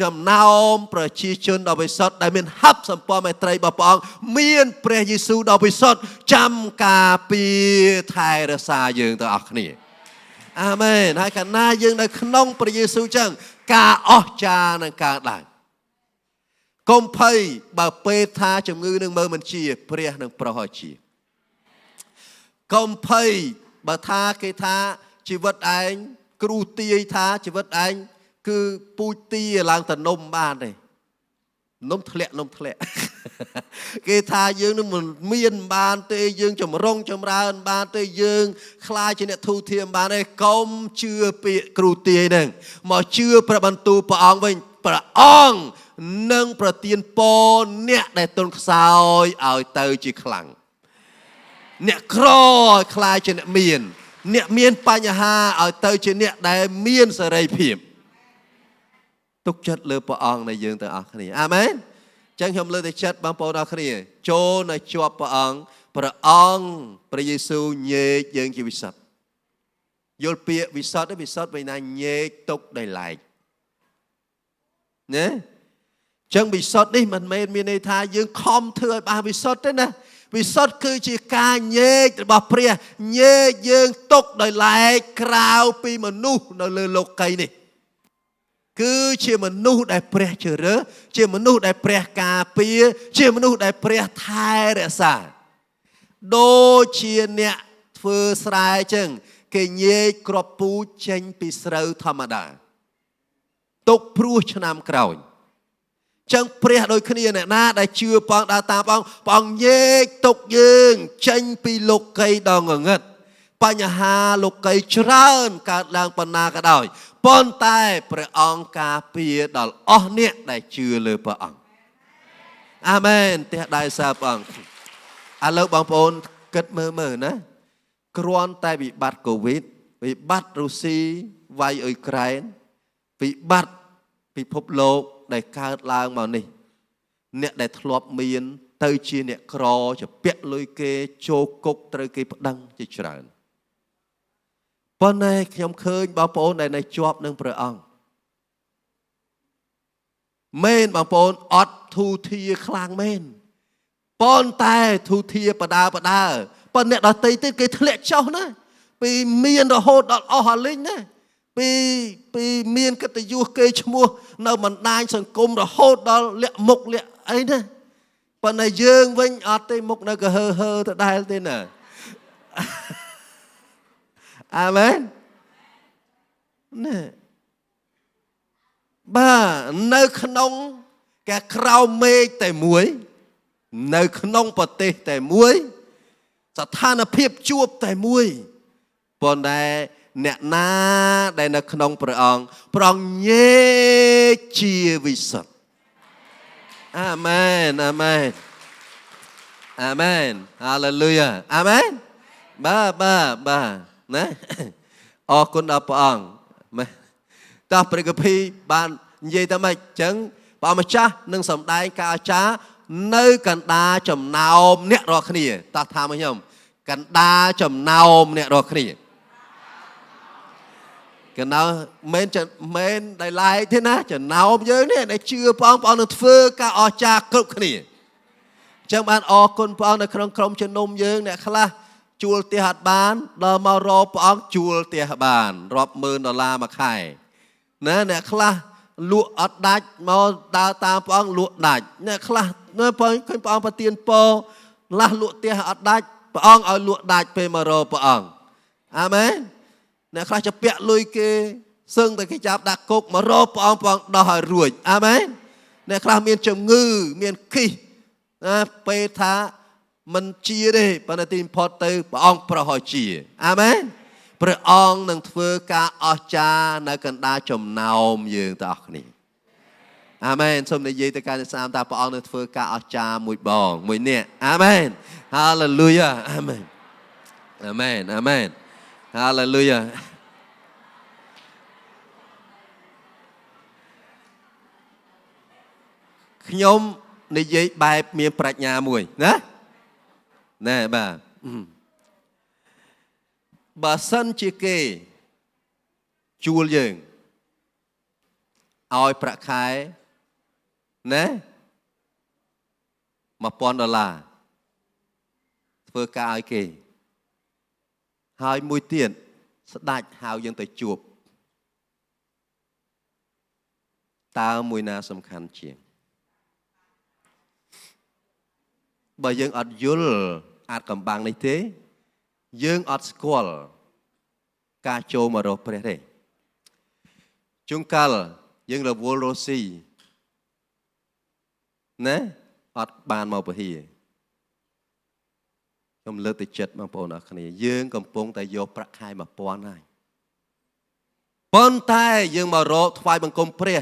A: ចំណោមប្រជាជនដ៏វិសុទ្ធដែលមានហັບសម្ព័ន្ធមេត្រីរបស់ព្រះអង្គមានព្រះយេស៊ូវដ៏វិសុទ្ធចាំការពារថែរក្សាយើងទាំងអស់គ្នាអាមែនហើយកាលណាយើងនៅក្នុងព្រះយេស៊ូវចឹងការអស្ចារ្យនឹងកើតឡើងកុំភ័យបើពេលថាជំងឺនឹងមើលមិនជាព្រះនឹងប្រោសឲ្យជាកុំភ័យបើថាគេថាជីវិតឯងគ្រូទាយថាជីវិតឯងគឺពូជទាឡើងទៅនំបានទេនំធ្លាក់នំធ្លាក់គេថាយើងនឹងមិនមានបានទេយើងចម្រុងចម្រើនបានទេយើងខ្លាចជាអ្នកធូរធារបានទេកុំជឿពាក្យគ្រូទាយហ្នឹងមកជឿព្រះបន្ទូលព្រះអង្គវិញព្រះអង្គនឹងប្រទានពរអ្នកដែលទន់ខ្សោយឲ្យទៅជាខ្លាំងអ្នកក្រឲ្យខ្លាចជាអ្នកមានអ្នកមានបញ្ហាឲ្យទៅជាអ្នកដែលមានសេរីភាពទុកចិត្តលើព្រះអង្គនៃយើងទាំងអស់គ្នាអាមែនចឹងខ្ញុំលើកតែចិត្តបងប្អូនអរគ្នាចូលនៅជាប់ព្រះអង្គព្រះអង្គព្រះយេស៊ូវញែកយើងជាវិសុទ្ធយល់ពាក្យវិសុទ្ធទេវិសុទ្ធវិញណាញែកទុកដោយឡែកណាចឹងវិសុទ្ធនេះមិនមែនមានន័យថាយើងខំធ្វើឲ្យបានវិសុទ្ធទេណាវិសុទ្ធគឺជាការញែករបស់ព្រះញែកយើងទុកដោយឡែកក្រៅពីមនុស្សនៅលើលោកីនេះគឺជាមនុស្សដែលព្រះជ្រើសរើសជាមនុស្សដែលព្រះការពារជាមនុស្សដែលព្រះថែរក្សាដូចជាអ្នកធ្វើស្រែចឹងគេញែកគ្រាប់ពូជចេញពីស្រូវធម្មតាទុកព្រោះឆ្នាំក្រោយចឹងព្រះដូចគ្នាអ្នកណាដែលជឿព្រះអង្គដើរតាមព្រះអង្គព្រះអង្គញែកទុកយើងចេញពីលោកីដ៏ងងឹតបញ្ហាលោកីច្រើនកើតឡើងប៉ុណ្ណាក៏ដោយប៉ុន្តែព្រះអង្គការពារដល់អស់អ្នកដែលជឿលើព្រះអង្គអាមែនទះដៃសាព្រះអង្គឥឡូវបងប្អូនគិតមើលមើលណាគ្រាន់តែវិបត្តិកូវីដវិបត្តិរុស្ស៊ីវាយអ៊ុយក្រែនវិបត្តិពិភពលោកដែលកើតឡើងមកនេះអ្នកដែលធ្លាប់មានទៅជាអ្នកក្រជាពាក់លុយគេចូលគុកត្រូវគេប្តឹងជាច្រើនប៉ុន្តែខ្ញុំឃើញបងប្អូនដែលនៅជាប់នឹងព្រះអង្គមែនបងប្អូនអត់ធូធាខ្លាំងមែនប៉ុន្តែធូធាបដាបដាប៉ុន្តែអ្នកដទៃទៀតគេធ្លាក់ចុះណាពីមានរហូតដល់អស់អាលីងណា ពីពីមានកិត្តិយសគេឈ្មោះនៅបណ្ដាញសង្គមរហូតដល់លាក់មុខលាក់អីណាប៉ុន្តែយើងវិញអត់ទេមុខនៅក៏ហឺហឺទៅដែលទេណាអាមែនណែបាទនៅក្នុងកែក្រោមមេឃតែមួយនៅក្នុងប្រទេសតែមួយស្ថានភាពជួបតែមួយប៉ុន្តែអ្នកណាដែលនៅក្នុងព្រះអង្គព្រះអង្គញែកជាវិសុទ្ធអាមែនអាមែនអាមែនហាឡេលូយ៉ាអាមែនបាទបាទបាទណាអរគុណដល់ព្រះអង្គម៉េះតោះព្រះគម្ពីរបាននិយាយតែម៉េចអញ្ចឹងព្រះម្ចាស់នឹងសម្ដែងការអស្ចារ្យនៅកណ្ដាលចំណោមអ្នករាល់គ្នាតោះថាមកខ្ញុំកណ្ដាលចំណោមអ្នករាល់គ្នាកណ្ដាលមិនមែនដែលឡែកទេណាចំណោមយើងនេះដែលជឿព្រះអង្គព្រះអង្គនឹងធ្វើការអស្ចារ្យគ្រប់គ្នាអញ្ចឹងបានអរគុណព្រះអង្គនៅក្នុងក្រុមជំនុំយើងអ្នកខ្លះជួលផ្ទះអត់បានដល់មករកព្រះអង្គជួលផ្ទះបានរាប់ម៉ឺនដុល្លារមួយខែណាអ្នកខ្លះលក់អត់ដាច់មកដើរតាមព្រះអង្គលក់ដាច់អ្នកខ្លះនៅព្រះឃើញព្រះអង្គប្រទានពរលាស់លក់ផ្ទះអត់ដាច់ព្រះអង្គឲ្យលក់ដាច់ពេលមករកព្រះអង្គអាមែនអ្នកខ្លះจะពាក់លុយគេសឹងតែគេចាប់ដាក់គុកមករកព្រះអង្គព្រះអង្គដោះឲ្យរួចអាមែនអ្នកខ្លះមានជំងឺមានគិសណាពេលថាមិនជាទេប៉ុន្តែទីបំផុតទៅព្រះអង្គប្រោសឲ្យជាអាមែនព្រះអង្គនឹងធ្វើការអស្ចារ្យនៅកណ្ដាលចំណោមយើងទាំងអស់គ្នាអាមែនសូមនិយាយទៅកាន់ស្អាតថាព្រះអង្គនឹងធ្វើការអស្ចារ្យមួយបងមួយនាក់អាមែនហាឡេលូយ៉ាអាមែនអាមែនអាមែនហាឡេលូយ៉ាខ្ញុំនិយាយបែបមានប្រាជ្ញាមួយណាណែបាទបើសិនជាគេជួលយើងឲ្យប្រាក់ខែណា$1,000ធ្វើការឲ្យគេហើយមួយទៀតស្ដេចហៅយើងទៅជួបតើមួយណាសំខាន់ជាងបើយើងអត់យល់អាចកំបាំងនេះទេយើងអត់ស្គាល់ការចូលមករកព្រះទេជួនកាលយើងរវល់រស់ស៊ីណាអត់បានមកពហិខ្ញុំលើកទៅចិត្តបងប្អូនអរគ្នាយើងកំពុងតែយកប្រាក់ខែ1000ហើយប៉ុន្តែយើងមករកថ្វាយបង្គំព្រះ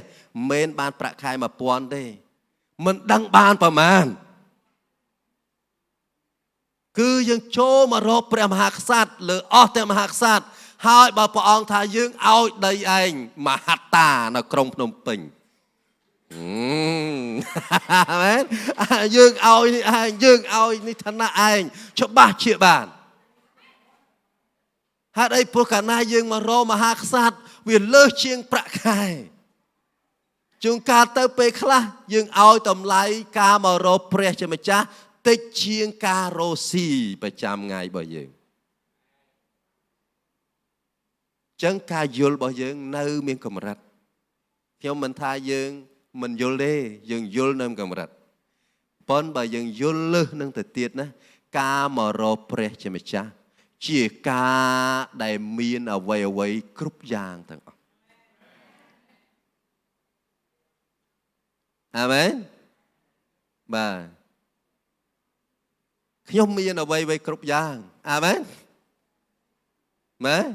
A: មិនបានប្រាក់ខែ1000ទេមិនដឹងបានប្រមាណគឺយើងចូលមករកព្រះមហាក្សត្រលើអស់ទាំងមហាក្សត្រហើយបើព្រះអង្គថាយើងឲ្យដីឯងមហត្តានៅក្រុងភ្នំពេញមែនយើងឲ្យនេះឯងយើងឲ្យនេះឋានៈឯងច្បាស់ជាបានហេតុអីព្រោះកាលណាយើងមករកមហាក្សត្រវាលើសជាងប្រាក់ខែជួនកាលទៅពេលខ្លះយើងឲ្យតម្លៃការមករកព្រះជាម្ចាស់តិចជាងការរស់ស៊ីប្រចាំថ្ងៃរបស់យើងចឹងការយល់របស់យើងនៅមានកម្រិតខ្ញុំមិនថាយើងមិនយល់ទេយើងយល់នៅកម្រិតប៉ុន្តែបើយើងយល់លើសនឹងទៅទៀតណាការមករកព្រះជាម្ចាស់ជាការដែលមានអ្វីអ្វីគ្រប់យ៉ាងទាំងអស់អាមែនបាទខ្ញុំមានអ្វីអ្វីគ្រប់យ៉ាងអាមែនមែន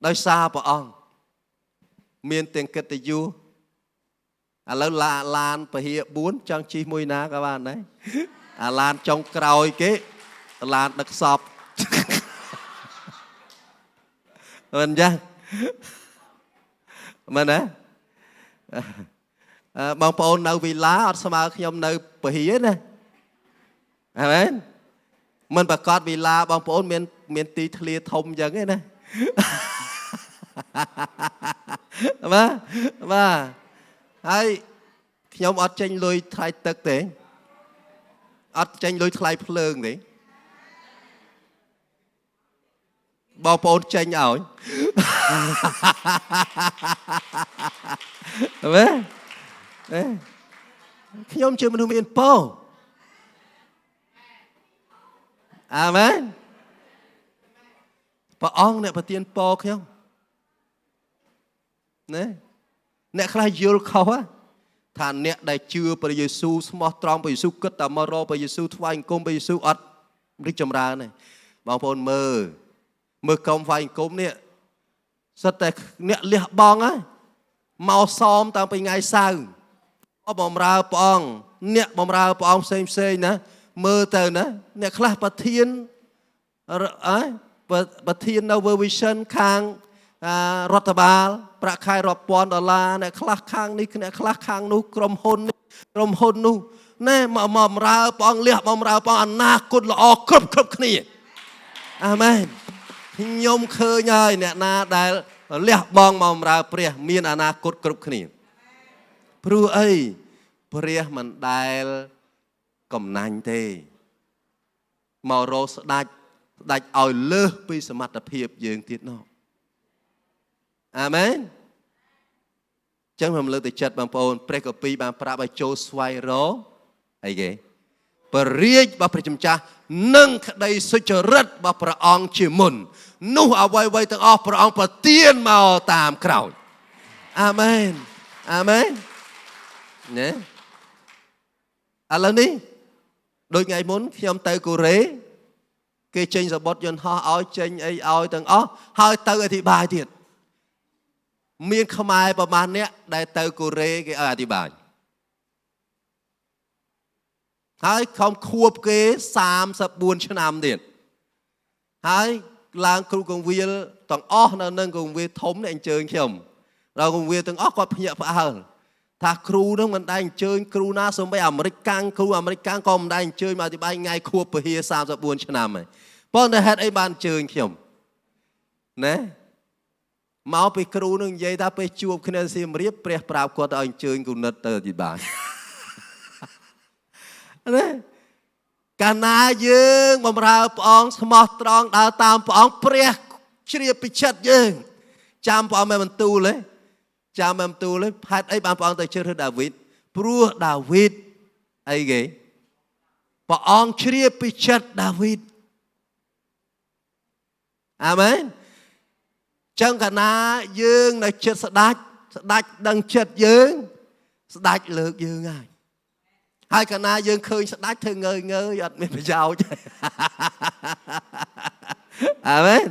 A: ដោយសារព្រះអង្គមានទាំងកិត្តិយសឥឡូវឡានពហិ4ចង់ជិះមួយណាក៏បានដែរអាឡានចុងក្រោយគេឡានដឹកសពមិនចឹងមែនទេបងប្អូននៅវីឡាអត់ស្មើខ្ញុំនៅពហិទេណាអាមែនមិនប្រកាសវីឡាបងប្អូនមានទីធ្លាធំចឹងទេណាបាទបាទហើយខ្ញុំអត់ចេញលុយថ្លៃទឹកទេអត់ចេញលុយថ្លៃភ្លើងទេ បងប្អូនចេញឲ្យមែនទេខ្ញុំជាមនុស្សមានពរអាមែនព្រះអង្គអ្នកប្រទានពរខ្ញុំណាអ្នកខ្លះយល់ខុសថាអ្នកដែលជឿព្រះយេស៊ូវស្មោះត្រង់ព្រះយេស៊ូវគិតតែមករកព្រះយេស៊ូវថ្វាយអង្គមព្រះយេស៊ូវអត់រីកចម្រើនទេបងប្អូនមើលក្រុមថ្វាយអង្គមនេះសិតតែអ្នកលះបង់ហើយមកសមតាំងពីថ្ងៃសៅរ៍បំរើព្រះអង្គអ្នកបំរើព្រះអង្គផ្សេងផ្សេងណាមើលទៅណាអ្នកខ្លះប្រធានប្រធាននៅ World Vision ខាងរដ្ឋបាលប្រាក់ខែរាប់ពាន់ដុល្លារអ្នកខ្លះខាងនេះអ្នកខ្លះខាងនោះក្រុមហ៊ុននេះក្រុមហ៊ុននោះណែមកបំរើព្រះអង្គលះបំរើព្រះអង្គអនាគតល្អគ្រប់គ្នាអាមែនខ្ញុំឃើញហើយអ្នកណាដែលលះបង់មកបំរើព្រះមានអនាគតគ្រប់គ្នាព្រោះអីព្រះមិនដែលកំណាញ់ទេមករកស្ដាច់ឲ្យលើសពីសមត្ថភាពយើងទៀតណោះអាមែនចឹងខ្ញុំលើកទៅចិត្តបងប្អូនព្រះគម្ពីរបានប្រាប់ឲ្យចូលស្វែងរកអីគេព្រះរាជរបស់ព្រះជាម្ចាស់និងក្តីសុចរិតរបស់ព្រះអង្គជាមុននោះអ្វីៗទាំងអស់ព្រះអង្គប្រទានមកតាមក្រោយអាមែនអាមែនណាឥឡូវនេះដូចថ្ងៃមុនខ្ញុំទៅកូរ៉េគេចេញសបុតយន្តហោះឲ្យចេញអីឲ្យទាំងអស់ហើយទៅអធិប្បាយទៀតមានខ្មែរប្រមាណអ្នកដែលទៅកូរ៉េគេឲ្យអធិប្បាយហើយខំខួបគេ34ឆ្នាំទៀតហើយឡើងគ្រូកងវិលទាំងអស់នៅនឹងកងវិលធំនេះអញ្ជើញខ្ញុំដល់កងវិលទាំងអស់គាត់ភ្ញាក់ផ្អើលថាគ្រូនឹងមិនដែលអញ្ជើញគ្រូណាសូម្បីអាមេរិកកាំងគ្រូអាមេរិកកាំងក៏មិនដែលអញ្ជើញមកអធិប្បាយថ្ងៃខួបពហិ34ឆ្នាំហើយប៉ុន្តែហេតុអីបានអញ្ជើញខ្ញុំណាមកពីគ្រូនឹងនិយាយថាពេលជួបគ្នាសៀមរាបព្រះប្រាប់គាត់ឲ្យអញ្ជើញគណិតទៅអធិប្បាយណាកាលណាយើងបំរើព្រះអង្គស្មោះត្រង់ដើរតាមព្រះអង្គព្រះជ្រាបពីចិត្តយើងចាំព្រះអង្គមិនបន្ទូលទេចាំមិនបន្ទូលទេហេតុអីបានព្រះអង្គទៅជ្រើសរើសដាវីតព្រោះដាវីតអីគេព្រះអង្គជ្រាបពីចិត្តដាវីតអាមែនចឹងកាលណាយើងនៅចិត្តស្ដាច់ដឹងចិត្តយើងស្ដាច់លើកយើងហើយហើយកាលណាយើងឃើញស្ដាច់ធ្វើងើយអត់មានប្រយោជន៍អាមែន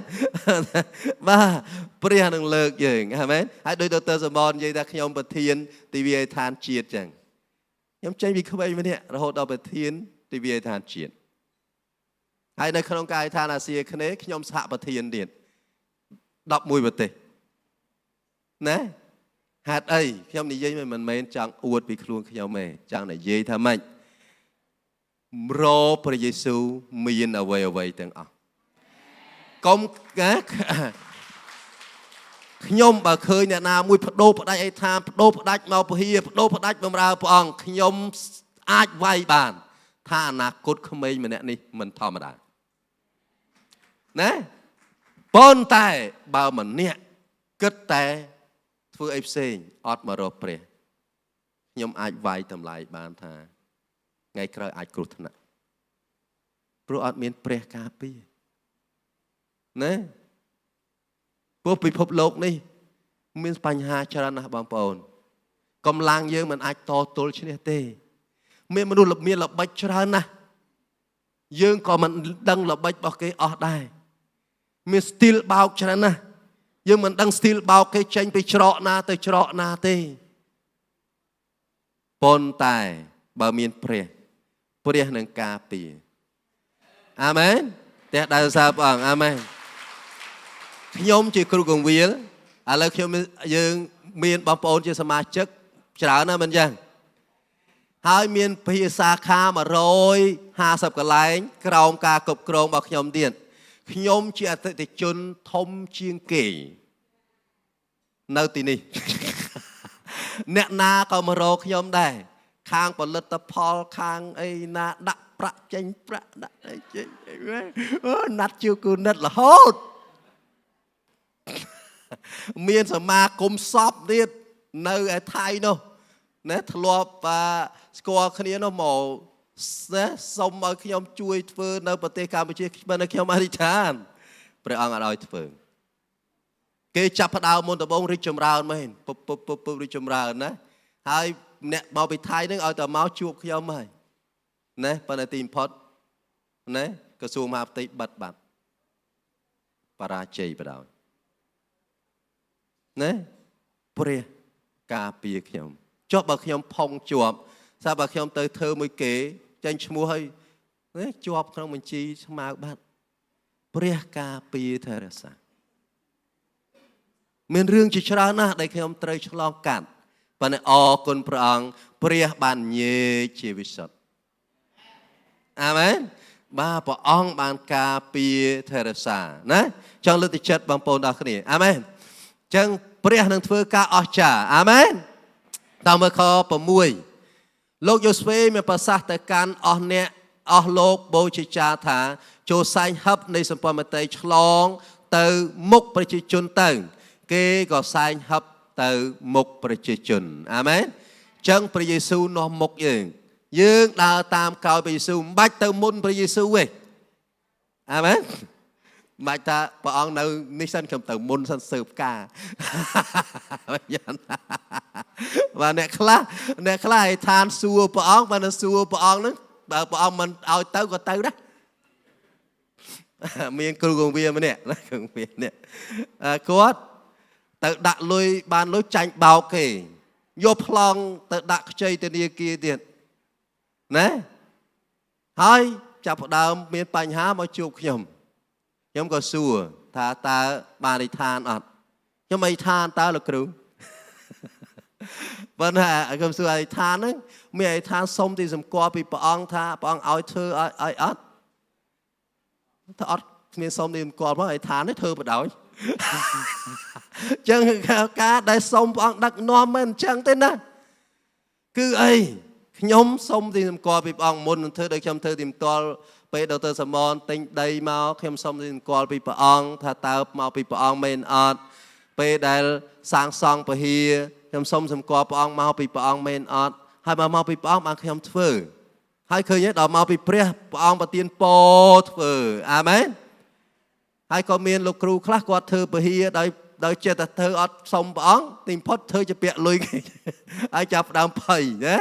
A: បាទព្រះនឹងលើកយើងអាមែនហើយដោយដុកទ័រសមននិយាយថាខ្ញុំប្រធានទិវាឋានជាតិចឹងខ្ញុំចេញពីក្មេងម្នាក់រហូតដល់ប្រធានទិវាឋានជាតិហើយនៅក្នុងកាយដ្ឋានអាស៊ីអាគ្នេយ៍ខ្ញុំសហប្រធានទៀត11ប្រទេសណាហេតុអីខ្ញុំនិយាយមិនមែនចង់អួតពីខ្លួនខ្ញុំទេចង់និយាយថាម៉េចរព្រះយេស៊ូវមានអ្វីទាំងអស់កុំខ្ញុំបើឃើញអ្នកណាមួយបដូរផ្ដាច់អីថាបដូរផ្ដាច់មកពហិបដូរផ្ដាច់បំរើព្រះអង្គខ្ញុំអាចវាយបានថាអនាគតក្មេងម្នាក់នេះមិនធម្មតាណាប៉ុន្តែបើម្នាក់គិតតែធ្វើអីផ្សេងអត់មករកព្រះខ្ញុំអាចវាយតម្លៃបានថាថ្ងៃក្រោយអាចគ្រោះថ្នាក់ព្រោះអត់មានព្រះការពារណាព្រោះពិភពលោកនេះមានបញ្ហាច្រើនណាស់បងប្អូនកម្លាំងយើងមិនអាចតទល់ឈ្នះទេមានមនុស្សមានល្បិចច្រើនណាស់យើងក៏មិនដឹងល្បិចរបស់គេអស់ដែរមានស្ទីលបោកច្រើនណាស់យើងមិនដឹងស្ទីលបោកគេចេញពីច្រកណាទៅច្រកណាទេប៉ុន្តែបើមានព្រះព្រះនឹងការពារអាមែនផ្ទះដែលសើព្រះអង្គអាមែនខ្ញុំជាគ្រូកងវិលឥឡូវខ្ញុំយើងមានបងប្អូនជាសមាជិកច្រើនណាស់មិនចឹងហើយមានភាសាខា150កន្លែងក្រោមការគ្រប់គ្រងរបស់ខ្ញុំទៀតខ្ញុំជាអតិថិជនធំជាងគេនៅទីនេះអ្នកណាក៏មករកខ្ញុំដែរខាងផលិតផលខាងអីណាដាក់ប្រាក់ចេញប្រាក់ដាក់អីចេញណាត់ជាគូនិតរហូត មានសមាគមសពទៀតនៅឯថៃនោះណាធ្លាប់ស្គាល់គ្នានោះមកណាសុំឲ្យខ្ញុំជួយធ្វើនៅប្រទេសកម្ពុជាមិនខ្ញុំអធិដ្ឋានព្រះអង្គអត់ឲ្យធ្វើគេចាប់ផ្ដើមមុនដំបូងរីកចម្រើនមែនពុបពុបពុបពុបរីកចម្រើនណាហើយអ្នកមកពីថៃនឹងឲ្យតែមកជួបខ្ញុំហើយណាប៉ុន្តែទីបំផុតណាក្រសួងមហាផ្ទៃបិទបាត់បរាជ័យបណ្ដោយណាព្រះការពារខ្ញុំចុះបើខ្ញុំផុងជាប់ស្រាប់បើខ្ញុំទៅធ្វើមួយគេចេញឈ្មោះហើយណាជាប់ក្នុងបញ្ជីស្មៅបាត់ព្រះការពារថែរក្សាមានរឿងជាច្រើនណាស់ដែលខ្ញុំត្រូវឆ្លងកាត់ប៉ុន្តែអរគុណព្រះអង្គព្រះបានញែកជាវិសុទ្ធអាមែនបាទព្រះអង្គបានការពារថែរក្សាណាចង់លើកទឹកចិត្តបងប្អូនដល់គ្នាអាមែនអញ្ចឹងព្រះនឹងធ្វើការអស្ចារ្យអាមែនតាមមើលខ6លោកយូស្វេមានប្រសាសន៍ទៅកាន់អស់អ្នកអស់លោកបូជាចាថាចូលសែងហឹបនៃសម្ព័ន្ធមតីឆ្លងទៅមុខប្រជាជនទៅគេក៏សែងហឹបទៅមុខប្រជាជនអាមែនអញ្ចឹងព្រះយេស៊ូវនាំមុខយើងយើងដើរតាមក្រោយព្រះយេស៊ូវមិនបាច់ទៅមុនព្រះយេស៊ូវទេអាមែនមិនបាច់ថាព្រះអង្គនៅនេះសិនខ្ញុំទៅមុនសិនស៊ើបការបាទអ្នកខ្លះឲ្យឋានសួរព្រះអង្គបើនៅសួរព្រះអង្គហ្នឹងបើព្រះអង្គមិនឲ្យទៅក៏ទៅដែរមានគ្រូគង្វាម្នាក់ណាគ្រូគង្វាម្នាក់គាត់ទៅដាក់លុយបានលុយចាញ់បោកគេយកប្លង់ទៅដាក់ខ្ចីធនាគារទៀតណាហើយចាប់ផ្ដើមមានបញ្ហាមកជួបខ្ញុំខ្ញុំក៏សួរថាតើបានអធិដ្ឋានអត់ខ្ញុំអធិដ្ឋានតើលោកគ្រូប៉ុន្តែខ្ញុំសួរអធិដ្ឋានហ្នឹងមានអធិដ្ឋានសុំទីសម្គាល់ពីព្រះអង្គថាព្រះអង្គឲ្យធ្វើឲ្យអត់ថាអត់គ្មានសុំទីសម្គាល់ផងអធិដ្ឋាននេះធ្វើបដ ாய் ចឹងការដែលសុំព្រះអង្គដឹកនាំមិនអញ្ចឹងទេណាគឺអីខ្ញុំសុំទីសម្គាល់ពីព្រះអង្គមុននឹងធ្វើដោយខ្ញុំធ្វើទីមទាល់ពេលដុកទ័រសមនទិញដីមកខ្ញុំសុំទីសម្គាល់ពីព្រះអង្គថាតើមកពីព្រះអង្គមែនអត់ពេលដែលសាងសង់ពហិរខ្ញុំសុំសម្គាល់ព្រះអង្គមកពីព្រះអង្គមែនអត់ហើយបើមកពីព្រះអង្គបានខ្ញុំធ្វើហើយឃើញទេដល់មកពីព្រះព្រះអង្គប្រទានពរធ្វើអាមែនហើយក៏មានលោកគ្រូខ្លះគាត់ធ្វើពហិរដោយចិត្តតែធ្វើអត់សុំព្រះអង្គទីផុតធ្វើជាពាក់លុយគេហើយចាប់ដើមភ័យណា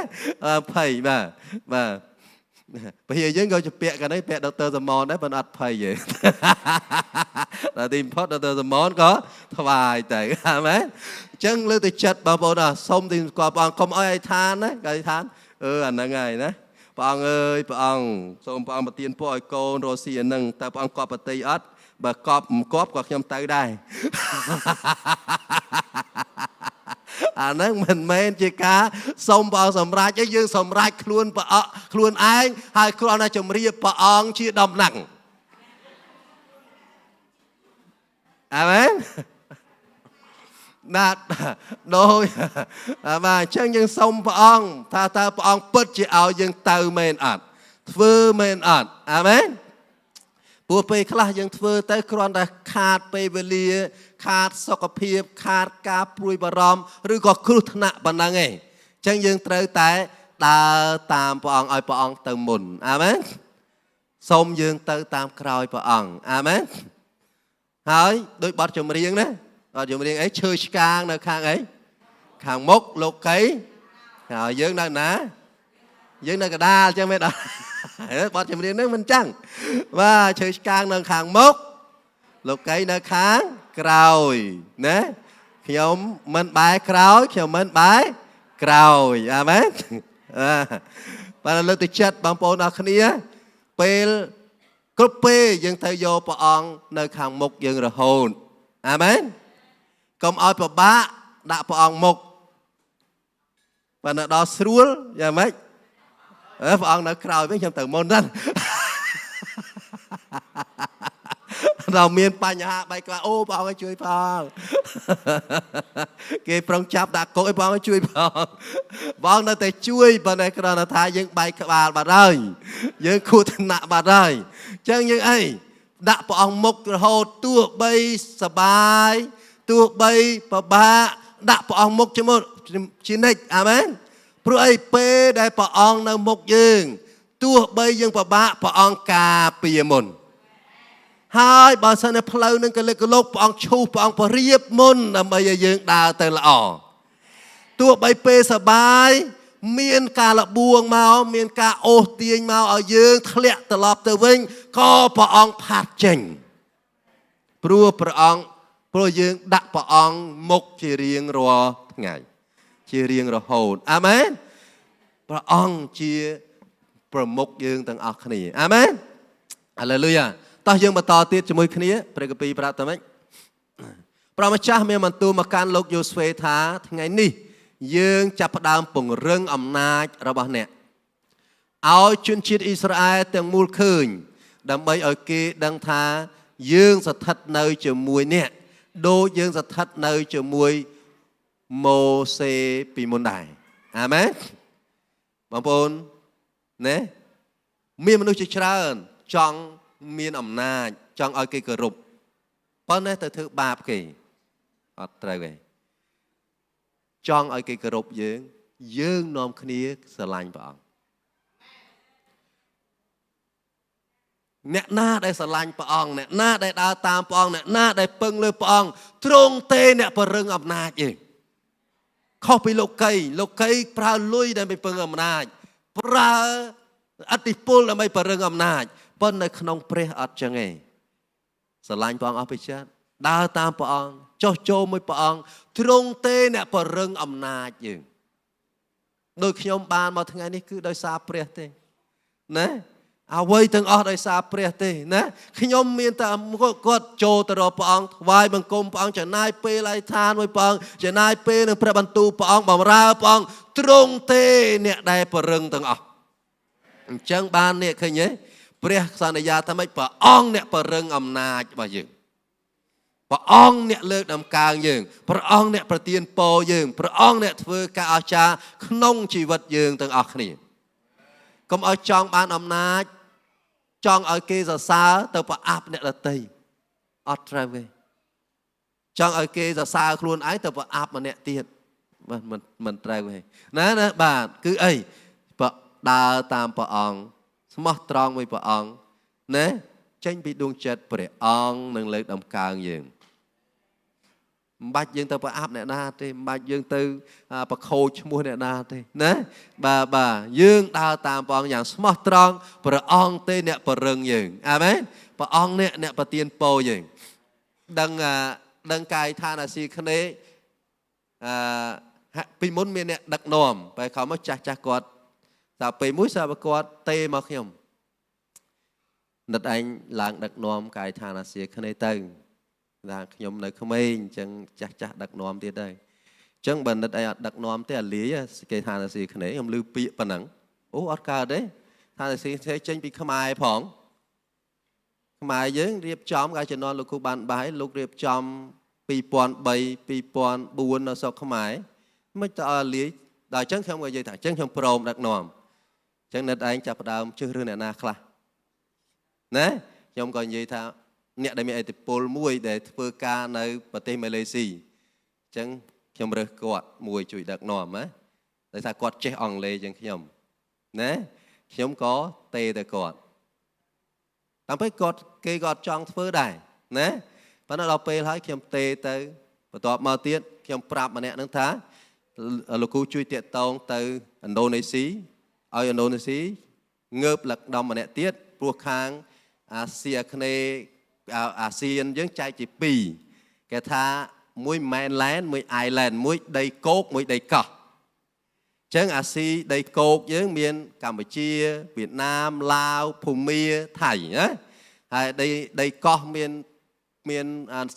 A: ភ័យបាទបាទពហិរយើងក៏ជាពាក់កាលនេះពាក់ដុកទ័រសមនដែរប៉ុន្តែអត់ភ័យទេដល់ទីផុតដុកទ័រសមនក៏ថ្វាយទៅអាមែនអញ្ចឹងលើកទៅចិត្តបងប្អូនអសុំទីស្គាល់ព្រះអង្គកុំឲ្យអធិដ្ឋានណាក៏អធិដ្ឋានអាហ្នឹងហើយណាព្រះអង្គអើយព្រះអង្គសូមព្រះអង្គប្រទានពរឲ្យកូនរស់ស៊ីអាហ្នឹងតើព្រះអង្គកប់បតីអត់បើកប់មិនកប់ក៏ខ្ញុំទៅដែរអាហ្នឹងមិនមែនជាការសុំព្រះអង្គសម្រេចទេយើងសម្រេចខ្លួនព្រះអង្គខ្លួនឯងហើយគ្រាន់តែជម្រាបព្រះអង្គជាដំណឹងអាមែនណាដោយបាទអញ្ចឹងយើងសុំព្រះអង្គថាតើព្រះអង្គពិតជាឲ្យយើងទៅមែនអត់ធ្វើមែនអត់អាមែនព្រោះពេលខ្លះយើងធ្វើទៅគ្រាន់តែខាតពេលវេលាខាតសុខភាពខាតការព្រួយបារម្ភឬក៏គ្រោះថ្នាក់ប៉ុណ្ណឹងឯងអញ្ចឹងយើងត្រូវតែដើរតាមព្រះអង្គឲ្យព្រះអង្គទៅមុនអាមែនសូមយើងទៅតាមក្រោយព្រះអង្គអាមែនហើយដោយបទចម្រៀងណាបទចម្រៀងអីឈើឆ្កាងនៅខាងអីខាងមុខលោកីហើយយើងនៅណាយើងនៅកដាលអញ្ចឹងមែនអត់បទចម្រៀងហ្នឹងមិនចឹងបាទឈើឆ្កាងនៅខាងមុខលោកីនៅខាងក្រោយណាខ្ញុំមិនបែរក្រោយខ្ញុំមិនបែរក្រោយអាមែនបាទលើកទឹកចិត្តបងប្អូនអរគ្នាពេលគ្រប់ពេលយើងត្រូវយកព្រះអង្គនៅខាងមុខយើងរហូតអាមែនកុំឲ្យពិបាកដាក់ព្រះអង្គមុខបើដល់ស្រួលយ៉ាងម៉េចព្រះអង្គនៅក្រោយវិញខ្ញុំទៅមុនហ្នឹងដល់មានបញ្ហាបែកក្បាលអូព្រះអង្គឲ្យជួយផងគេប្រុងចាប់ដាក់គុកឲ្យព្រះអង្គឲ្យជួយផងព្រះអង្គនៅតែជួយប៉ុន្តែគ្រាន់តែថាយើងបែកក្បាលបាត់ហើយយើងគ្រោះថ្នាក់បាត់ហើយអញ្ចឹងយើងអីដាក់ព្រះអង្គមុខរហូតទោះបីសបាយ ទោះបីពិបាកដាក់ព្រះអង្គមុខជាមួយជានិច្ចអាមែនព្រោះអីពេលដែលព្រះអង្គនៅមុខយើងទោះបីយើងពិបាកព្រះអង្គការពារមុនហើយបើសិនជាផ្លូវនឹងកលិកលុកព្រះអង្គឈូសព្រះអង្គបរៀបមុនដើម្បីឲ្យយើងដើរទៅល្អទោះបីពេលសបាយមានការលបួងមកមានការអូសទាញមកឲ្យយើងធ្លាក់ត្រឡប់ទៅវិញក៏ព្រះអង្គផាត់ចេញព្រោះព្រះអង្គព្រោះយើងដាក់ព្រះអង្គមុខជារៀងរាល់ថ្ងៃជារៀងរហូតអាមែនព្រះអង្គជាប្រមុខយើងទាំងអស់គ្នាអាមែនហាឡេលូយ៉ាតោះយើងបន្តទៀតជាមួយគ្នាព្រះគម្ពីរប្រាប់ថាម៉េចព្រះម្ចាស់មានបន្ទូលមកកាន់លោកយូស្វេថាថ្ងៃនេះយើងចាប់ផ្ដើមពង្រឹងអំណាចរបស់អ្នកឲ្យជនជាតិអ៊ីស្រាអែលទាំងមូលឃើញដើម្បីឲ្យគេដឹងថាយើងស្ថិតនៅជាមួយអ្នកដូចយើងស្ថិតនៅជាមួយម៉ូសេពីមុនដែរអាមែនបងប្អូនណាមានមនុស្សជាច្រើនចង់មានអំណាចចង់ឲ្យគេគោរពប៉ុន្តែទៅធ្វើបាបគេអត់ត្រូវទេចង់ឲ្យគេគោរពយើងយើងនាំគ្នាស្រឡាញ់ព្រះអង្គអ្នកណាដែលស្រឡាញ់ព្រះអង្គអ្នកណាដែលដើរតាមព្រះអង្គអ្នកណាដែលពឹងលើព្រះអង្គទ្រង់ទេអ្នកពរឹងអំណាចឯងខុសពីលោកីលោកីប្រើលុយដើម្បីពឹងអំណាចប្រើអធិពលដើម្បីពរឹងអំណាចប៉ុន្តែក្នុងព្រះអត់ចឹងទេស្រឡាញ់ព្រះអង្គអស់ពីចិត្តដើរតាមព្រះអង្គចុះចូលមួយព្រះអង្គទ្រង់ទេអ្នកពរឹងអំណាចយើងដោយខ្ញុំបានមកថ្ងៃនេះគឺដោយសារព្រះទេណាអ្វីទាំងអស់ដោយសារព្រះទេណាខ្ញុំមានតែគាត់ចូលទៅរកព្រះអង្គថ្វាយបង្គំព្រះអង្គចំណាយពេលអធិដ្ឋានមួយព្រះអង្គចំណាយពេលនឹងព្រះបន្ទូលព្រះអង្គបម្រើព្រះអង្គទ្រង់ទេអ្នកដែលពរឹងទាំងអស់អញ្ចឹងបាននេះឃើញទេព្រះសន្យាថាម៉េចព្រះអង្គអ្នកពរឹងអំណាចរបស់យើងព្រះអង្គអ្នកលើកដំកើងយើងព្រះអង្គអ្នកប្រទានពរយើងព្រះអង្គអ្នកធ្វើការអស្ចារ្យក្នុងជីវិតយើងទាំងអស់គ្នាកុំឲ្យចង់បានអំណាចចង់ឲ្យគេសរសើរទៅប្រអាប់អ្នកដទៃអត់ត្រូវទេចង់ឲ្យគេសរសើរខ្លួនឯងទៅប្រអាប់ម្នាក់ទៀតបាទមិនត្រូវទេណាណាបាទគឺអីបើដើរតាមព្រះអង្គស្មោះត្រង់មួយព្រះអង្គណាចេញពីដួងចិត្តព្រះអង្គនឹងលើកដំកើងយើងមិនបាច់យើងទៅប្រអាប់អ្នកណាទេមិនបាច់យើងទៅប្រខូចឈ្មោះអ្នកណាទេណាបាទបាទយើងដើរតាមព្រះអង្គយ៉ាងស្មោះត្រង់ព្រះអង្គទេអ្នកពរឹងយើងអាមែនព្រះអង្គអ្នកប្រទានពរយើងដឹងកាយឋានអាស៊ីគ្នេពីមុនមានអ្នកដឹកនាំបែរខំមកចាស់ចាស់គាត់តែពេលមួយសាវកគាត់ទេមកខ្ញុំនិតឯងឡើងដឹកនាំកាយឋានអាស៊ីគ្នេទៅថាខ្ញុំនៅក្មេងអញ្ចឹងចាស់ចាស់ដឹកនាំទៀតដែរអញ្ចឹងបើនិតឯងអត់ដឹកនាំទេអាលាយគេឋានអាស៊ីគ្នេខ្ញុំឮពាក្យប៉ុណ្ណឹងអូអត់កើតទេឋានអាស៊ីគ្នេចេញពីខ្មែរផងខ្មែរយើងរៀបចំកាលជំនាន់លោកគ្រូបានបាយលោករៀបចំ2003 2004នៅស្រុកខ្មែរមិនទៅឲ្យអាលាយដល់អញ្ចឹងខ្ញុំក៏និយាយថាអញ្ចឹងខ្ញុំព្រមដឹកនាំអញ្ចឹងនិតឯងចាប់ផ្ដើមជឿរឿងអ្នកណាខ្លះណាខ្ញុំក៏និយាយថាអ្នកដែលមានឥទ្ធិពលមួយដែលធ្វើការនៅប្រទេសម៉ាឡេស៊ីអញ្ចឹងខ្ញុំរើសគាត់មួយជួយដឹកនាំណាដោយសារគាត់ចេះអង់គ្លេសជាងខ្ញុំណាខ្ញុំក៏ទេទៅគាត់តាមពេលគាត់គេក៏អត់ចង់ធ្វើដែរណាប៉ុន្តែដល់ពេលហើយខ្ញុំទេទៅបន្ទាប់មកទៀតខ្ញុំប្រាប់ម្នាក់នឹងថាលោកគ្រូជួយតាក់ទងទៅឥណ្ឌូនេស៊ីឲ្យឥណ្ឌូនេស៊ីងើបលឹកដំម្នាក់ទៀតព្រោះខាងអាស៊ីអាគ្នេយ៍អាស៊ានយើងចែកជាពីរគេថាមួយ mainland មួយ island មួយដីគោកមួយដីកោះអញ្ចឹងអាស៊ីដីគោកយើងមានកម្ពុជាវៀតណាមឡាវភូមាថៃណាហើយដីកោះមាន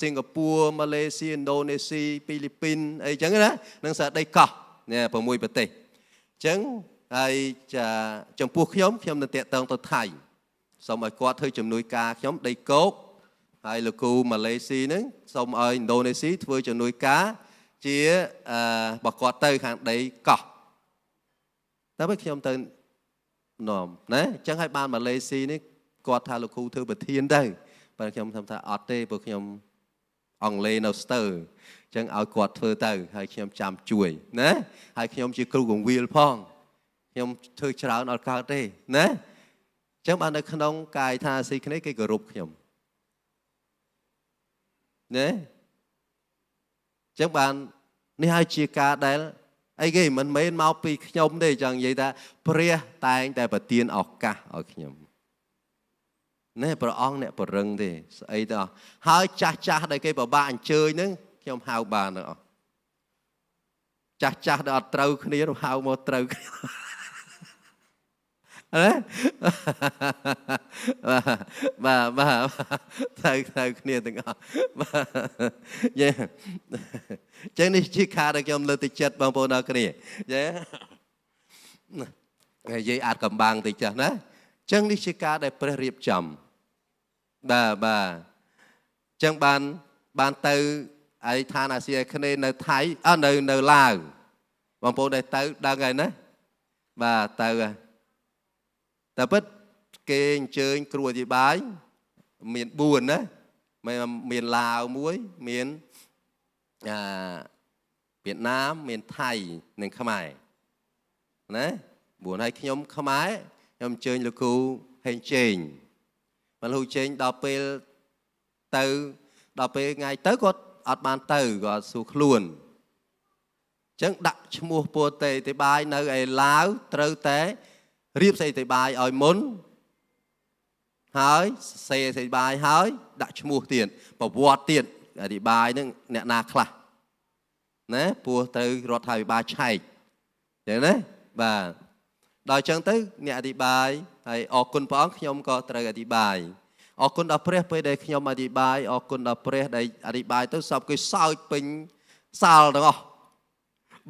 A: សិង្ហបុរីម៉ាឡេស៊ីឥណ្ឌូនេស៊ីហ្វីលីពីនអីចឹងណានឹងសារដីកោះនេះ6ប្រទេសអញ្ចឹងហើយចំពោះខ្ញុំនឹងតាក់ទងទៅថៃសូមឲ្យគាត់ធ្វើជំនួយការខ្ញុំដីគោកហើយលោកគ្រូម៉ាឡេស៊ីហ្នឹងសូមឲ្យឥណ្ឌូនេស៊ីធ្វើជំនួយការជាបើគាត់ទៅខាងដីកោះតែពេលខ្ញុំទៅនាំណាអញ្ចឹងឲ្យបានម៉ាឡេស៊ីនេះគាត់ថាលោកគ្រូធ្វើប្រធានទៅ ប៉ុន្តែខ្ញុំថាអត់ទេព្រោះខ្ញុំ អង់គ្លេសនៅស្ទើអញ្ចឹងឲ្យគាត់ធ្វើទៅហើយខ្ញុំចាំជួយណាហើយខ្ញុំជាគ្រូកងវិលផងខ្ញុំធ្វើច្រើនអត់កើតទេណាអញ្ចឹងបាននៅក្នុងកាយថាអាស៊ីគ្នាគេគោរពខ្ញុំណាអញ្ចឹងបាននេះហើយជាការដែលអីគេមិនមែនមកពីខ្ញុំទេចង់និយាយថាព្រះតែងតែប្រទានឱកាសឲ្យខ្ញុំនេះព្រះអង្គអ្នកបរឹងទេស្អីទៅហើយចាស់ចាស់ដែលគេពិបាកអញ្ជើញហ្នឹងខ្ញុំហៅបានទាំងអស់ចាស់ចាស់ដែលអត់ត្រូវគ្នាហៅមកត្រូវគ្នាណាបាទបាទត្រូវត្រូវគ្នាទាំងអស់បាទយេចឹងនេះជាការដែលខ្ញុំលើកទឹកចិត្តបងប្អូនអរគ្នាយេនិយាយអាចកំបាំងតិចចាស់ណាចឹងនេះជាការដែលព្រះរៀបចំបាទបាទចឹងបានទៅឯឋានអាស៊ីអាគ្នេយ៍នៅថៃអើនៅឡាវបងប្អូនដែលទៅដឹងហើយណាបាទទៅតែពិតគេអញ្ជើញគ្រូអធិប្បាយមាន4ណាមានឡាវមួយមានវៀតណាមមានថៃនិងខ្មែរណា4ហើយខ្ញុំខ្មែរខ្ញុំអញ្ជើញលោកគ្រូហេងជេងបានលោកជេងដល់ពេលទៅដល់ពេលថ្ងៃទៅគាត់អត់បានទៅគាត់សួរខ្លួនអញ្ចឹងដាក់ឈ្មោះពតេអធិប្បាយនៅឯឡាវត្រូវតែរៀបសេអធិប្បាយឲ្យមុនហើយសេអធិប្បាយហើយដាក់ឈ្មោះទៀតប្រវត្តិទៀតអធិប្បាយហ្នឹងអ្នកណាខ្លះណាព្រោះត្រូវរដ្ឋាភិបាលឆែកអញ្ចឹងណាបាទដល់អញ្ចឹងទៅអ្នកអធិប្បាយហើយអរគុណព្រះអង្គខ្ញុំក៏ត្រូវអធិប្បាយអរគុណដល់ព្រះពេលដែលខ្ញុំអធិប្បាយអរគុណដល់ព្រះដែលអធិប្បាយទៅសពគេសើចពេញសាលទាំងអស់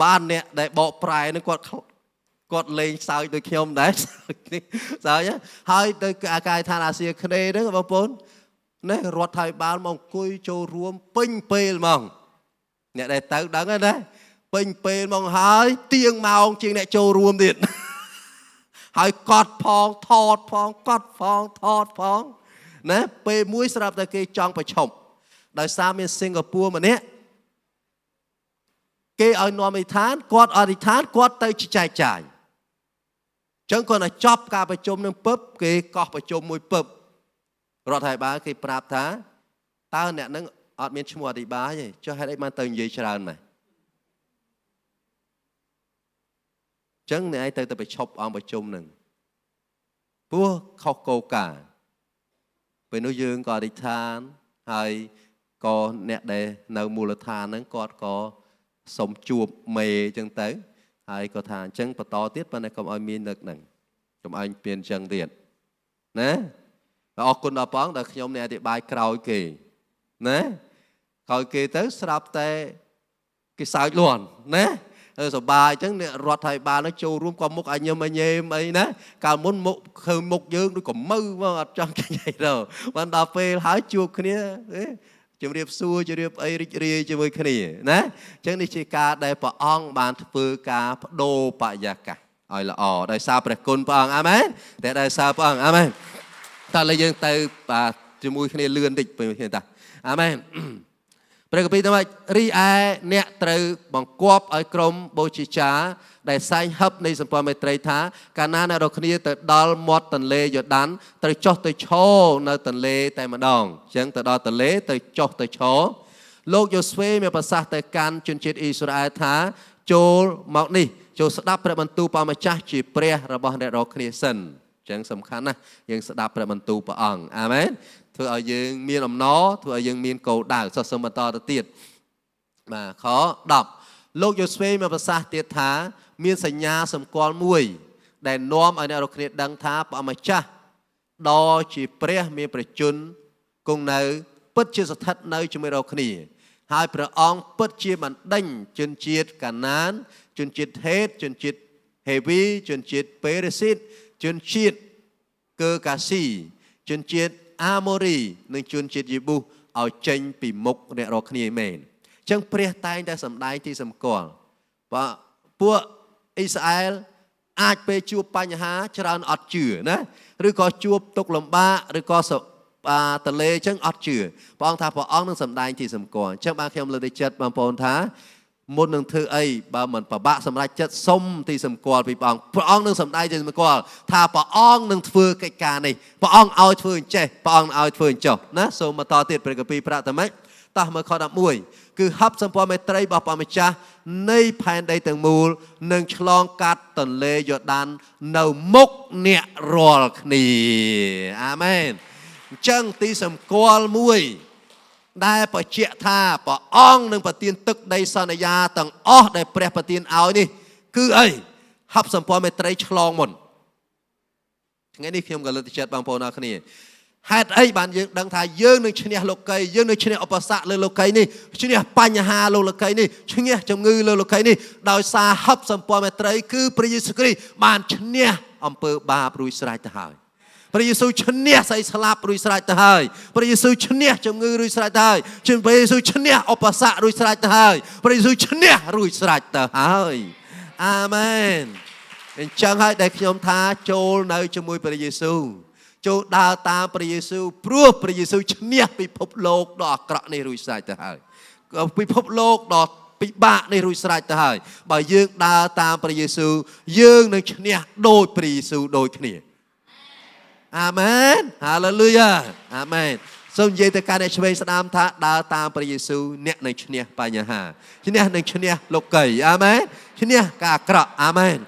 A: បានអ្នកដែលបកប្រែនឹងគាត់លេងសើចដូចខ្ញុំដែរសើចហើយទៅអាកាយឋានអាស៊ីអាគ្នេយ៍ហ្នឹងបងប្អូននេះរដ្ឋាភិបាលមកអង្គុយចូលរួមពេញពេលហ្មងអ្នកដែលទៅដឹងហើយណាពេញពេលហ្មងហើយទៀងម៉ោងជាងអ្នកចូលរួមទៀតហើយកត់ផងថតផងកត់ផងថតផងណាពេលមួយស្រាប់តែគេចង់ប្រឈប់ដោយសារមានសិង្ហបុរីម្នាក់គេឲ្យនាំអធិដ្ឋានគាត់អធិដ្ឋានគាត់ទៅចែកចាយចឹងគាត់តែចប់ការប្រជុំនឹងពឹបគេកោះប្រជុំមួយពឹបរដ្ឋាភិបាលគេប្រាប់ថាតើអ្នកនឹងអត់មានឈ្មោះអធិប្បាយទេចុះហេតុអីបានទៅនិយាយច្រើនម៉េចចឹងអ្នកឯងទៅប្រឈប់អង្គប្រជុំនឹងព្រោះខុសគោលការណ៍ពេលនោះយើងក៏អធិដ្ឋានហើយក៏អ្នកដែលនៅមូលដ្ឋានហ្នឹងគាត់ក៏សុំជួបមេចឹងទៅហើយក៏ថាអញ្ចឹងបន្តទៀតប៉ុន្តែកុំឲ្យមាននឹកហ្នឹងកុំឲ្យមានអញ្ចឹងទៀតណាអរគុណដល់ព្រះអង្គដែលខ្ញុំអ្នកអធិប្បាយក្រោយគេណាក្រោយគេទៅស្រាប់តែគេសើចលាន់ណាសបាយអញ្ចឹងអ្នករដ្ឋាភិបាលនោះចូលរួមក៏មុខឲ្យញឹមឲ្យញែមអីណាកាលមុនមុខឃើញមុខយើងដូចក៏មើហ្មងអត់ចង់និយាយទៅបានដល់ពេលហើយជួបគ្នាជំរាបសួរជំរាបអីរីករាយជាមួយគ្នាណាអញ្ចឹងនេះជាការដែលព្រះអង្គបានធ្វើការបដូរបរិយាកាសឲ្យល្អដោយសារព្រះគុណព្រះអង្គអាមែនតែដោយសារព្រះអង្គអាមែនតើឥឡូវយើងទៅបាទជាមួយគ្នាលឿនតិចពេលគ្នាតាអាមែនព្រះគម្ពីរថាម៉េចរីឯអ្នកត្រូវបង្គាប់ឲ្យក្រុមបូជាចារដែលសែងហឹបនៃសម្ព័ន្ធមេត្រីថាកាលណាអ្នករាល់គ្នាទៅដល់មាត់ទន្លេយ៉ូដានត្រូវចុះទៅឈរនៅទន្លេតែម្ដងអញ្ចឹងទៅដល់ទន្លេទៅចុះទៅឈរលោកយូស្វេមានប្រសាសន៍ទៅកាន់ជនជាតិអ៊ីស្រាអែលថាចូលមកនេះចូលស្ដាប់ព្រះបន្ទូលព្រះម្ចាស់ជាព្រះរបស់អ្នករាល់គ្នាសិនអញ្ចឹងសំខាន់ណាស់យើងស្ដាប់ព្រះបន្ទូលព្រះអង្គអាមែនធ្វើឲ្យយើងមានអំណរធ្វើឲ្យយើងមានគោលដៅសូមបន្តទៅទៀតបាទខ10លោកយូស្វេមានប្រសាសន៍ទៀតថាមានសញ្ញាសម្គាល់មួយដែលនាំឲ្យអ្នករាល់គ្នាដឹងថាព្រះម្ចាស់ដ៏ជាព្រះមានព្រះជន្មគង់នៅពិតជាស្ថិតនៅជាមួយរាល់គ្នាហើយព្រះអង្គពិតជាបណ្ដេញជនជាតិកាណានជនជាតិហេតជនជាតិហេវីជនជាតិពេរេស៊ីតជនជាតិកើកាស៊ីជនជាតិអាម៉ូរីនិងជនជាតិយេប៊ូសឲ្យចេញពីមុខអ្នករាល់គ្នាមែនអញ្ចឹងព្រះតែងតែសម្ដែងទីសម្គាល់បាទពួកអ៊ីស្រាអែលអាចពេលជួបបញ្ហាច្រើនអត់ជឿណាឬក៏ជួបទុក្ខលំបាកឬក៏ អាទលេអញ្ចឹងអត់ជឿព្រះអង្គថាព្រះអង្គនឹងសម្ដែងទីសម្គាល់អញ្ចឹងបានខ្ញុំលើកទឹកចិត្តបងប្អូនថាមុននឹងធ្វើអីបើមិនប្របាក់សម្រេចចិត្តសុំទីសម្គាល់ពីព្រះអង្គព្រះអង្គនឹងសម្ដែងទីសម្គាល់ថាព្រះអង្គនឹងធ្វើកិច្ចការនេះព្រះអង្គឲ្យធ្វើអញ្ចេះព្រះអង្គឲ្យធ្វើអញ្ចោះណាសូមបន្តទៀតព្រះគម្ពីរប្រាក់តម៉េចតោះមើលខ11គឺហឹបសម្ព័ន្ធមេត្រីរបស់ព្រះម្ចាស់នៃផែនដីទាំងមូលនឹងឆ្លងកាត់ទន្លេយ៉ូដាននៅមុខអ្នករាល់គ្នាអាមែនអញ្ចឹងទីសម្គាល់មួយដែលបញ្ជាក់ថាព្រះអង្គនឹងប្រទានទឹកដីសន្យាទាំងអស់ដែលព្រះប្រទានឲ្យនេះគឺអីហឹបសម្ព័ន្ធមេត្រីឆ្លងមុនថ្ងៃនេះខ្ញុំក៏លើកទឹកចិត្តបងប្អូនអរគ្នាហេតុអីបានយើងដឹងថាយើងនឹងឈ្នះលោកីយើងនឹងឈ្នះឧបសគ្គលើលោកីនេះឈ្នះបញ្ហាលើលោកីនេះឈ្នះជំងឺលើលោកីនេះដោយសារហឹបសម្ព័ន្ធមេត្រីគឺព្រះយេស៊ូវគ្រីស្ទបានឈ្នះអំពើបាបរួចស្រេចទៅហើយព្រះយេស៊ូវឈ្នះសេចក្ដីស្លាប់រួចស្រេចទៅហើយព្រះយេស៊ូវឈ្នះជំងឺរួចស្រេចទៅហើយព្រះយេស៊ូវឈ្នះឧបសគ្គរួចស្រេចទៅហើយព្រះយេស៊ូវឈ្នះរួចស្រេចទៅហើយអាមែនអញ្ចឹងហើយដែលខ្ញុំថាចូលនៅជាមួយព្រះយេស៊ូវចូលដើរតាមព្រះយេស៊ូវព្រោះព្រះយេស៊ូវឈ្នះពិភពលោកដ៏អាក្រក់នេះរួចស្រេចទៅហើយពិភពលោកដ៏ពិបាកនេះរួចស្រេចទៅហើយបើយើងដើរតាមព្រះយេស៊ូវយើងនឹងឈ្នះដោយព្រះយេស៊ូវដូចគ្នាអាមែនហាឡេលូយ៉ាអាមែនសូមនិយាយទៅកាន់អ្នកឆ្វេងស្ដាំថាដើរតាមព្រះយេស៊ូវអ្នកនឹងឈ្នះបញ្ហាឈ្នះនឹងឈ្នះលោកីអាមែនឈ្នះការអាក្រក់អាមែន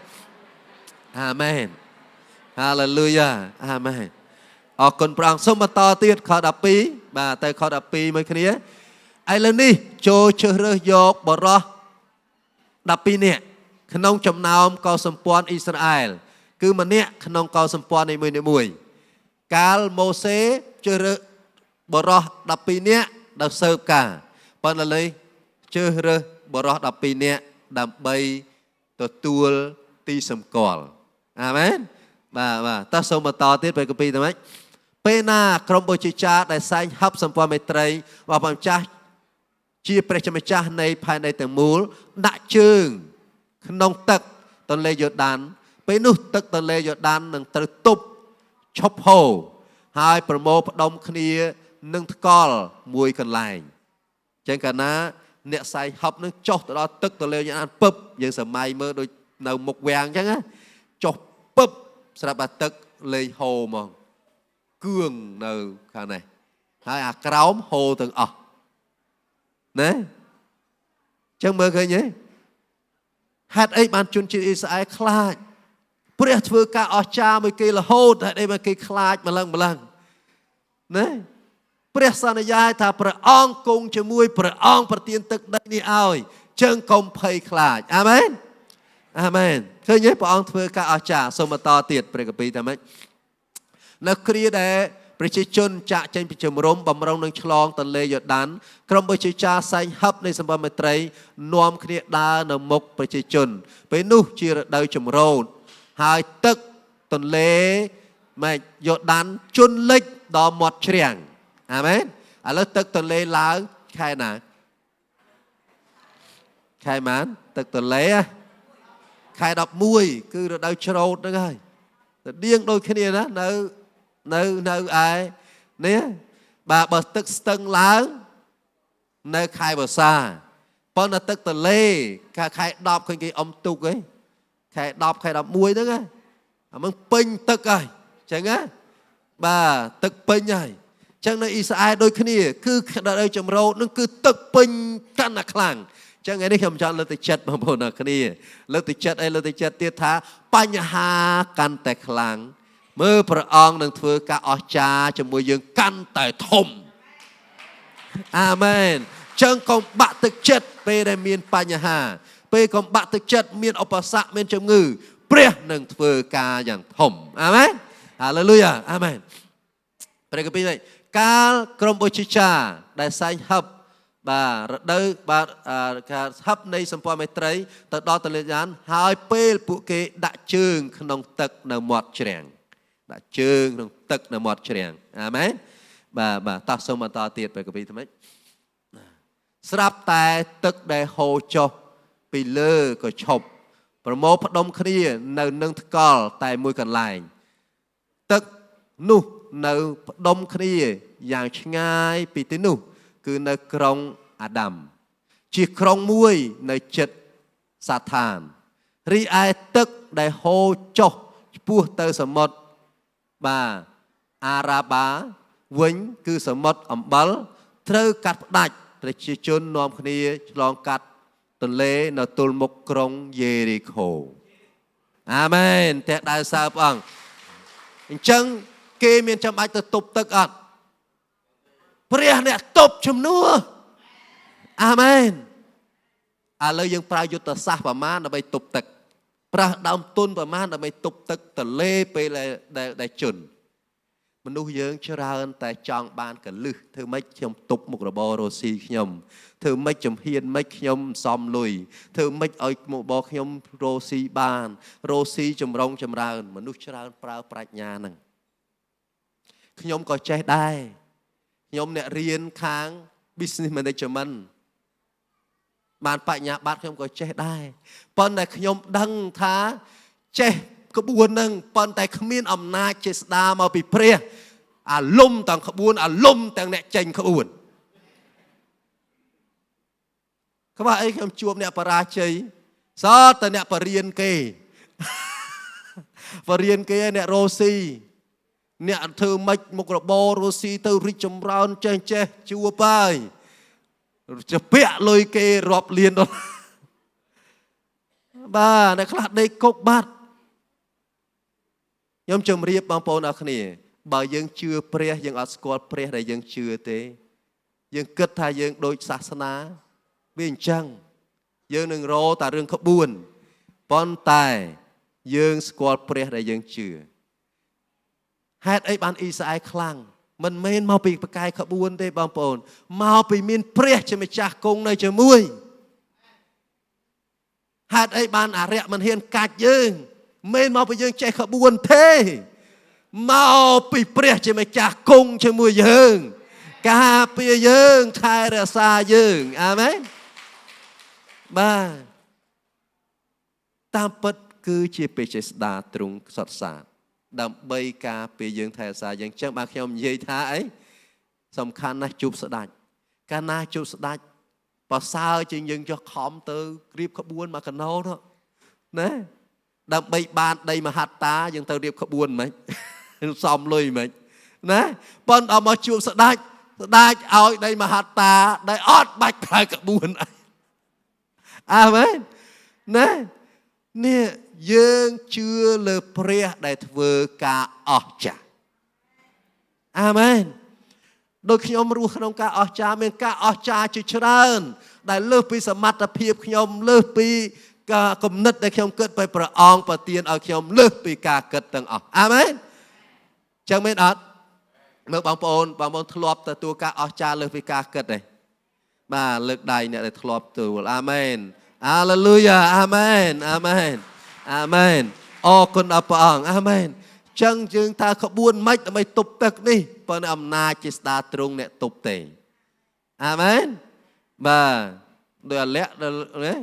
A: អាមែនហាឡេលូយ៉ាអាមែនអរគុណព្រះអង្គសូមបន្តទៀតខ12បាទទៅខ12មួយគ្នាឥឡូវនេះចូលជ្រើសរើសយកបរោះ12នាក់ក្នុងចំណោមកោសម្ព័ន្ធអ៊ីស្រាអែលគឺម្នាក់ក្នុងកោសម្ព័ន្ធនីមួយៗកាលម៉ូសេជ្រើសរើសបរោះ12នាក់ដល់ស៊ើបការប៉ុន្តែឥឡូវជ្រើសរើសបរោះ12នាក់ដើម្បីទទួលទីសម្គាល់អាមែនបាទបាទតោះសូមបន្តទៀតព្រះគម្ពីរទៅម៉េចពេលណាក្រុមបុជិចាដែលសែងហឹបសម្ព័ន្ធមេត្រីរបស់ព្រះម្ចាស់ជាព្រះជាម្ចាស់នៃផែនដីទាំងមូលដាក់ជើងក្នុងទឹកទន្លេយ៉ូដានពេលនោះទឹកទន្លេយ៉ូដាននឹងត្រូវទប់ឈប់ហូរហើយប្រមូលផ្ដុំគ្នានឹងថ្កល់មួយកន្លែងចឹងកាលណាអ្នកសែងហឹបនឹងចុះទៅដល់ទឹកទន្លេយ៉ូដានពឹបយើងសម័យមើលដូចនៅមុខវាំងចឹងណាចុះពឹបស្រាប់តែទឹកលេងហូរហ្មងគឿងនៅខាងនេះហើយអាក្រោមហូរទាំងអស់ណាចឹងមើលឃើញទេហេតុអីបានជនជាតិអ៊ីស្រាអែលខ្លាចព្រះធ្វើការអស្ចារ្យមួយគេរហូតហេតុអីបានគេខ្លាចម្លឹងម្លឹងណាព្រះសន្យាថាព្រះអង្គគង់ជាមួយព្រះអង្គប្រទានទឹកដីនេះឲ្យចឹងកុំភ័យខ្លាចអាមែនអាមែនឃើញទេព្រះអង្គធ្វើការអស្ចារ្យសូមបន្តទៀតព្រះគម្ពីរថាម៉េចនៅគ្រាដែលប្រជាជនចាក់ចេញពីជំរំបំរុងនឹងឆ្លងទន្លេយ៉ូដានក្រុមប្រជាចាសែងហឹបនៃសម្ព័ន្ធមេត្រីនាំគ្នាដើរនៅមុខប្រជាជនពេលនោះជារដូវចម្រូតហើយទឹកទន្លេម៉េចយ៉ូដានជន់លិចដល់មាត់ច្រាំងអាមែនឥឡូវទឹកទន្លេឡើងខែណាខែម៉ានទឹកទន្លេខែ11គឺរដូវច្រូតហ្នឹងហើយទៅដៀងដូចគ្នាណានៅនៅឯនេះបាទបើទឹកស្ទឹងឡើងនៅខែវស្សាប៉ុន្តែទឹកទន្លេខែ10ឃើញគេអុំទូកហីខែ10ខែ11ហ្នឹងណាអាมึงពេញទឹកហើយចឹងណាបាទទឹកពេញហើយចឹងនៅអ៊ីស្រាអែលដូចគ្នាគឺរដូវចម្រូតនឹងគឺទឹកពេញកាន់តែខ្លាំងចឹងថ្ងៃនេះខ្ញុំចង់លើកទឹកចិត្តបងប្អូនអរគ្នាលើកទឹកចិត្តអីលើកទឹកចិត្តទៀតថាបញ្ហាកាន់តែខ្លាំងមើលព្រះអង្គនឹងធ្វើការអស្ចារ្យជាមួយយើងកាន់តែធំអាមែនចឹងកុំបាក់ទឹកចិត្តពេលដែលមានបញ្ហាពេលកុំបាក់ទឹកចិត្តមានឧបសគ្គមានជំងឺព្រះនឹងធ្វើការយ៉ាងធំអាមែនហាឡេលូយ៉ាអាមែនព្រះគម្ពីរនេះកាលក្រុមបុជិចាដែលសែងហឹបបាទរដូវបាទការហឹបនៃសម្ព័ន្ធមេត្រីទៅដល់ទន្លេយ៉ានហើយពេលពួកគេដាក់ជើងក្នុងទឹកនៅមាត់ច្រាំងដាក់ជើងក្នុងទឹកនៅមាត់ច្រាំងអាមែនបាទបាទតោះសូមបន្តទៀតព្រះគម្ពីរថ្មីស្រាប់តែទឹកដែលហូរចុះពីលើក៏ឈប់ប្រមូលផ្ដុំគ្នានៅនឹងថ្កល់តែមួយកន្លែងទឹកនោះនៅផ្ដុំគ្នា យ៉ាងឆ្ងាយពីទីនោះគឺនៅក្រុងអាដាមជាក្រុងមួយនៅជិតសាថានរីឯទឹកដែលហូរចុះឆ្ពោះទៅសមុទ្របាទអារ៉ាបាវិញគឺសមុទ្រអំបិលត្រូវកាត់ផ្ដាច់ប្រជាជននាំគ្នាឆ្លងកាត់ទន្លេនៅទល់មុខក្រុងយេរីកូអាមែនតែដើរសើព្រះអង្គអញ្ចឹងគេមានចាំបាច់ទៅទប់ទឹកអត់ព្រះអ្នកទប់ជំនួសអាមែនឥឡូវយើងប្រើយុទ្ធសាស្ត្រប្រមាណដើម្បីទប់ទឹកប្រើដើមទុនប្រមាណដើម្បីទប់ទឹកទន្លេពេលដែលជន់មនុស្សយើងច្រើនតែចង់បានកលឹះធ្វើម៉េចខ្ញុំទប់មុខរបររស់ស៊ីខ្ញុំធ្វើម៉េចជំហានម៉េចខ្ញុំសំលុយធ្វើម៉េចឲ្យមុខរបរខ្ញុំរស់ស៊ីបានរស់ស៊ីចម្រុងចម្រើនមនុស្សច្រើនប្រើប្រាជ្ញាហ្នឹងខ្ញុំក៏ចេះដែរខ្ញុំអ្នករៀនខាង business management បានបញ្ញាបត្រខ្ញុំក៏ចេះដែរប៉ុន្តែខ្ញុំដឹងថាចេះក្បួនហ្នឹងប៉ុន្តែគ្មានអំណាចចេស្តាមកពីព្រះអាលំទាំងក្បួនអាលំទាំងអ្នកចេញក្បួនខ្វះអីខ្ញុំជួបអ្នកបរាជ័យសតតែអ្នកបរៀនគេបរៀនគេអ្នករស់ស៊ីអ្នកធ្វើម៉េចមុខរបររស់ស៊ីទៅរីកចម្រើនចេះចេះជួបហើយจะពាក់លុយគេរាប់លានដុល្លារបាទអ្នកខ្លះដេកគុកបាត់ខ្ញុំជម្រាបបងប្អូនអរគ្នាបើយើងជឿព្រះយើងអត់ស្គាល់ព្រះដែលយើងជឿទេយើងគិតថាយើងដូចសាសនាវាអញ្ចឹងយើងនឹងរកតែរឿងក្បួនប៉ុន្តែយើងស្គាល់ព្រះដែលយើងជឿហេតុអីបានអ៊ីស្រាអែលខ្លាំងមិនមែនមកពីប្រកែក្បួនទេបងប្អូនមកពីមានព្រះជាម្ចាស់គង់នៅជាមួយហេតុអីបានអរិយមិនហ៊ានកាច់យើងមិនមកពីយើងចេះក្បួនទេមកពីព្រះជាម្ចាស់គង់ជាមួយយើងការពារយើងថែរក្សាយើងអាមែនបាទតាមពិតគឺជាបេចេស្តាទ្រង់សុទ្ធសាធដើម្បីការពារយើងថែរក្សាយើងចឹងបាទខ្ញុំនិយាយថាអីសំខាន់ណាស់ជួបស្ដេចកាលណាជួបស្ដេចប្រសើរជាងយើងចុះខំទៅរៀបក្បួនមកកណោនោះណាដើម្បីបានដីមហត្តាយើងទៅរៀបក្បួនមិនសំលុយមិនណាប៉ុន្តែមកជួបស្ដេចស្ដេចឲ្យដីមហត្តាដែលអត់បាច់ប្រើក្បួនអាមែនណានេះយើងជឿលើព្រះដែលធ្វើការអស្ចារ្យអាមែនដូចខ្ញុំរស់ក្នុងការអស្ចារ្យមានការអស្ចារ្យជាច្រើនដែលលើសពីសមត្ថភាពខ្ញុំលើសពីការគំនិតដែលខ្ញុំគិតไปព្រះអង្គប្រទានឲ្យខ្ញុំលើសពីការគិតទាំងអស់អាមែនចឹងមែនអត់មើលបងប្អូនបងប្អូនធ្លាប់ទទួលការអស្ចារ្យលើសពីការគិតទេបាទលើកដៃអ្នកដែលធ្លាប់ទទួលអាមែនអាឡេលូយ៉ាអាមែនអាមែនអាមែនអរគុណដល់ព្រះអង្គអាមែនចឹងយើងថាក្បួនម៉េចដើម្បីទប់ទឹកនេះប៉ុន្តែអំណាចជាស្ដាទ្រង់អ្នកទប់ទេអាមែនបាទដោយអាលក្ខណា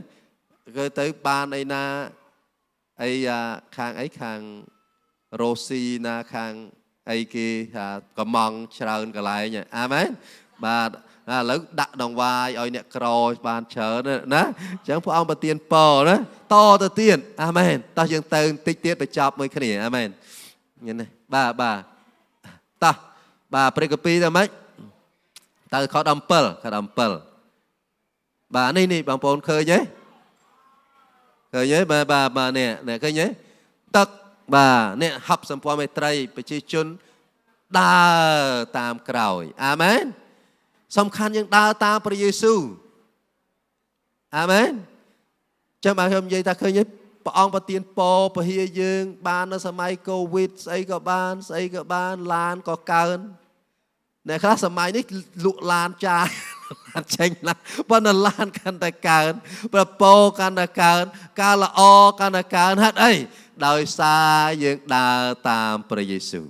A: គឺទៅបានអីណាអីខាងអីខាងរ៉ូស៊ីណាខាងអីគេថាកំងច្រើនកន្លែងអាមែនបាទឥឡូវដាក់ដង្វាយឲ្យអ្នកក្របានច្រើនណាអញ្ចឹងព្រះអង្គប្រទានពរណាតទៅទៀតអាមែនតោះយើងទៅបន្តិចទៀតបញ្ចប់មួយគ្នាអាមែននេះបាទបាទតោះបាទព្រះគម្ពីរទៅម៉េចទៅខ17ខ17បាទនេះនេះបងប្អូនឃើញទេឃើញទេបាទបាទបាទនេះនេះឃើញទេទឹកបាទនេះហប់សម្ព័ន្ធមេត្រីប្រជាជនដើរតាមក្រោយអាមែនសំខាន់យើងដើរតាមព្រះយេស៊ូវអាមែនចឹងបាទខ្ញុំនិយាយថាឃើញទេព្រះអង្គប្រទានពរពហិយើងបាននៅសម័យកូវីដស្អីក៏បានស្អីក៏បានឡានក៏កើនអ្នកខ្លះសម័យនេះលក់ឡានចាយឡានចេញឡានប៉ុន្តែឡានកាន់តែកើនប្រពោកាន់តែកើនការល្អកាន់តែកើនហេតុអីដោយសារយើងដើរតាមព្រះយេស៊ូវ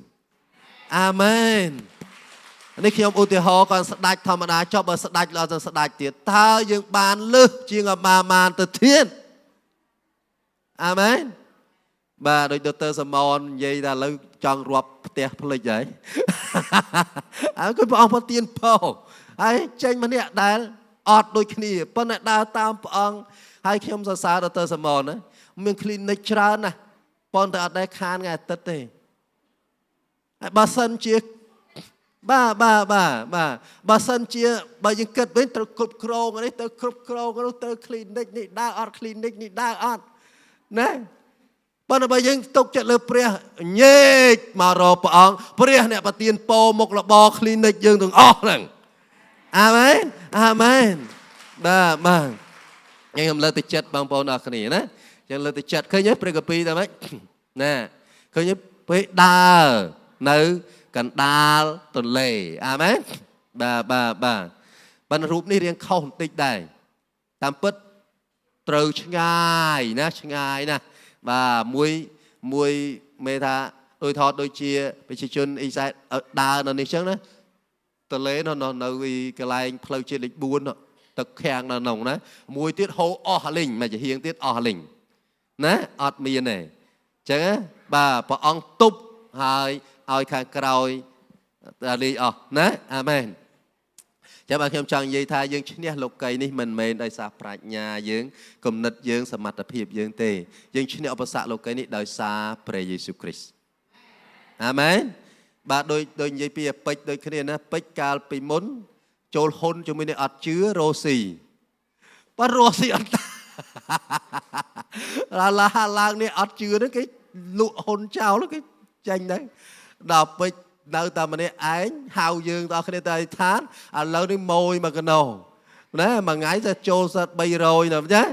A: អាមែននេះខ្ញុំឧទាហរណ៍គាត់ស្ដាច់ធម្មតាចុះបើស្ដាច់ល្អទៅស្ដាច់ទៀតតើយើងបានលើសជាងអាម៉ានទៅទៀតអាមែនបាទដូចដុកទ័រសមននិយាយថាឥឡូវចង់រាប់ផ្ទះភ្លេចហើយ អើគឺព្រះអង្គប្រទានពរហើយចេញម្នាក់ដែលអត់ដូចគ្នាប៉ុន្តែដើរតាមព្រះអង្គហើយខ្ញុំសរសើរដុកទ័រសមនណាមាន clinic ច្រើនណាស់ប៉ុន្តែអត់ដែលខានថ្ងៃអាទិត្យទេហើយបើសិនជាបាទបាទបាទបាទបើសិនជាបើយើងគិតវិញត្រូវគ្រប់គ្រងនេះត្រូវគ្រប់គ្រងនោះត្រូវ clinic នេះដើរអត់ clinic នេះដើរអត់ណាប៉ុន្តែបើយើងទុកចិត្តលើព្រះញែកមករកព្រះអង្គព្រះអ្នកប្រទានពរមុខរបរ clinic យើងទាំងអស់ហ្នឹងអាមែនអាមែនបាទបាទខ្ញុំលើកទឹកចិត្តបងប្អូនអរគ្នាណាចឹងលើកទឹកចិត្តឃើញទេព្រះគម្ពីរតែម៉េចណាឃើញទេពេលដើរនៅកណ្ដាលទន្លេអាមែនបាទបាទបាទប៉ុន្តែរូបនេះរៀងខុសបន្តិចដែរតាមពិតត្រូវឆ្ងាយណាឆ្ងាយណាបាទមួយមួយមេថាដូចថតដូចជាប្រជាជនអ៊ីស្រាអែលដើរនៅនេះចឹងណាទន្លេនៅនៅកន្លែងផ្លូវជាតិលេខ4ទឹកខាំងនៅក្នុងណាមួយទៀតហូរអស់លីងមួយចំហៀងទៀតអស់លីងណាអត់មានទេចឹងណាបាទព្រះអង្គទប់ហើយឲ្យខាងក្រោយលាយអស់ណាអាមែនចាំបាទខ្ញុំចង់និយាយថាយើងឈ្នះលោកីនេះមិនមែនដោយសារប្រាជ្ញាយើងគំនិតយើងសមត្ថភាពយើងទេយើងឈ្នះឧបសគ្គលោកីនេះដោយសារព្រះយេស៊ូវគ្រីស្ទអាមែនបាទដូចនិយាយពីពេជ្រដូចគ្នាណាពេជ្រកាលពីមុនចូលហ៊ុនជាមួយនេះអត់ជឿរ៉ូស៊ីបាទរ៉ូស៊ីអត់ឡាឡាឡើងនេះអត់ជឿនេះគេលក់ហ៊ុនចោលគេចេញដែរដល់ពេជ្រនៅតែម្នាក់ឯងហៅយើងដល់គ្នាទៅឋានឥឡូវនេះម៉ួយមកកណោណាមួយថ្ងៃទៅចូលសិត300ណាចា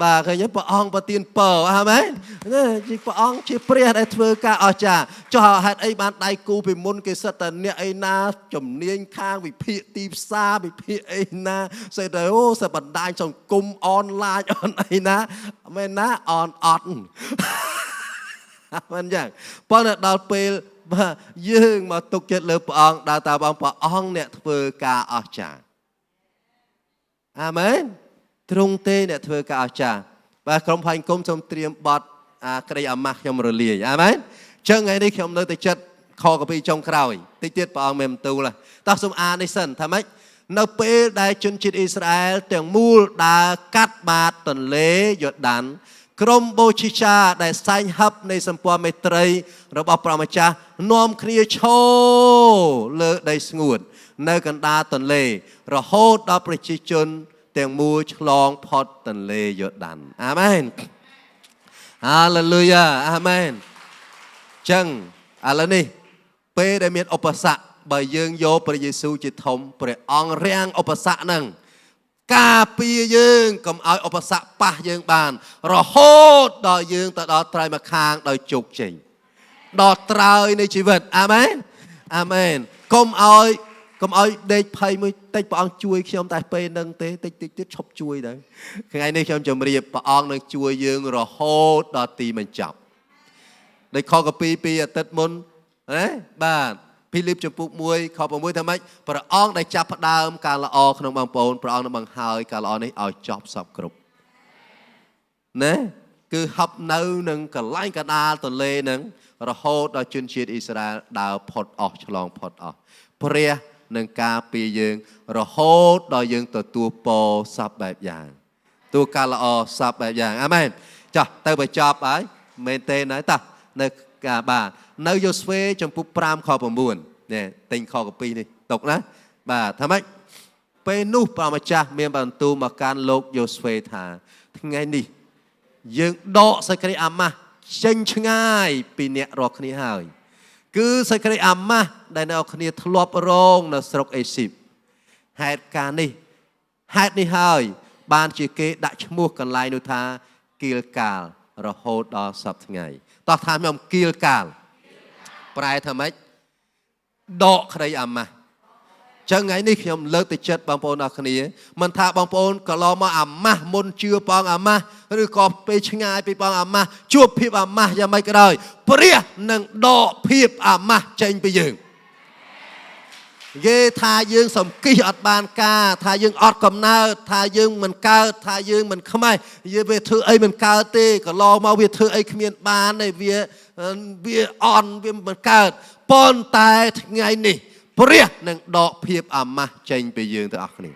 A: បាទឃើញទេព្រះអង្គប្រទានពរអាមែនជាព្រះអង្គជាព្រះដែលធ្វើការអស្ចារ្យចុះហេតុអីបានដៃគូពីមុនគេសិតតែអ្នកអីណាជំនាញខាងវិភាគទីផ្សារវិភាគអីណាសេតែអូសិតបណ្ដាញសង្គមអនឡាញអនអីណាមែនណាអនអត់មិនយ៉ាងប៉ុន្តែដល់ពេលបាទយើងមកទុកចិត្តលើព្រះអង្គដើរតាមព្រះអង្គអ្នកធ្វើការអស្ចារ្យអាមែនទ្រង់ទេអ្នកធ្វើការអស្ចារ្យបាទក្រុមផែនគុំសូមត្រៀមបទអាក្តីអាម៉ាស់ខ្ញុំរលាយអាមែនចឹងថ្ងៃនេះខ្ញុំនៅតែចិត្តខកាពីចុងក្រោយតិចទៀតព្រះអង្គមានបន្ទូលតោះសូមអាននេះសិនថាម៉េចនៅពេលដែលជនជាតិអ៊ីស្រាអែលទាំងមូលដើរកាត់បាតទន្លេយ៉ូដានក្រុមបូជាចាដែលសែងហឹបនៃសម្ព័ន្ធមេត្រីរបស់ព្រះម្ចាស់នាំគ្នាឈរលើដីស្ងួតនៅកណ្ដាលទន្លេរហូតដល់ប្រជាជនទាំងមូលឆ្លងផុតទន្លេយ៉ូដានអាមែនហាឡេលូយ៉ាអាមែនចឹងឥឡូវនេះពេលដែលមានឧបសគ្គបើយើងយកព្រះយេស៊ូវជាធំព្រះអង្គរាំងឧបសគ្គហ្នឹងការពារយើងកុំឲ្យឧបសគ្គប៉ះយើងបានរហូតដល់យើងទៅដល់ត្រើយម្ខាងដោយជោគជ័យដល់ត្រើយនៃជីវិតអាមែនអាមែនកុំឲ្យដេកភ័យមួយតិចព្រះអង្គជួយខ្ញុំតែពេលហ្នឹងទេតិចតិចទៀតឈប់ជួយទៅថ្ងៃនេះខ្ញុំជម្រាបព្រះអង្គនឹងជួយយើងរហូតដល់ទីបញ្ចប់ដូចខកាពីពីអាទិត្យមុនណាបាទភីលីបចំពុក1ខ6ថាម៉េចព្រះអង្គដែលចាប់ផ្ដើមការល្អក្នុងបងប្អូនព្រះអង្គនឹងបង្ហើយការល្អនេះឲ្យចប់សពគ្រប់ណាគឺហប់នៅនឹងកន្លែងកណ្ដាលទន្លេនឹងរហូតដល់ជនជាតិអ៊ីស្រាអែលដើរផុតអស់ឆ្លងផុតអស់ព្រះនឹងការពារយើងរហូតដល់យើងទទួលពរសពបែបយ៉ាងទទួលការល្អសពបែបយ៉ាងអាមែនចាស់ទៅបញ្ចប់ហើយមែនទេណាតោះនៅការបាទនៅយូស្វេចំពុក5ខ9នេះទិញខកាពីនេះទុកណាបាទថាម៉េចពេលនោះព្រះម្ចាស់មានបន្ទូលមកកាន់លោកយូស្វេថាថ្ងៃនេះយើងដកសេចក្តីអាម៉ាស់ចេញឆ្ងាយពីអ្នករាល់គ្នាហើយគឺសេចក្តីអាម៉ាស់ដែលអ្នកគ្នាធ្លាប់រងនៅស្រុកអេស៊ីបហេតុការនេះហេតុនេះហើយបានជាគេដាក់ឈ្មោះកន្លែងនោះថាគៀលកាលរហូតដល់សព្វថ្ងៃតោះថាខ្ញុំគៀលកាលប្រែថាម៉េចដកក្តីអាម៉ាស់ចឹងថ្ងៃនេះខ្ញុំលើកទឹកចិត្តបងប្អូនអរគ្នាមិនថាបងប្អូនកន្លងមកអាម៉ាស់មុនជឿព្រះអង្គអាម៉ាស់ឬក៏ពេលឆ្ងាយពីព្រះអង្គអាម៉ាស់ជួបភាពអាម៉ាស់យ៉ាងម៉េចក៏ដោយព្រះនឹងដកភាពអាម៉ាស់ចេញពីយើង គេថាយើងសំគិះអត់បានការថាយើងអត់កំណើតថាយើងមិនកើតថាយើងមិនខ្មេះយើងវាធ្វើអីមិនកើតទេកន្លងមកវាធ្វើអីគ្មានបានទេវាវាអន់វាមិនកើតប៉ុន្តែថ្ងៃនេះព្រះនឹងដកភាពអាម៉ាស់ចេញពីយើងទាំងអស់គ្នា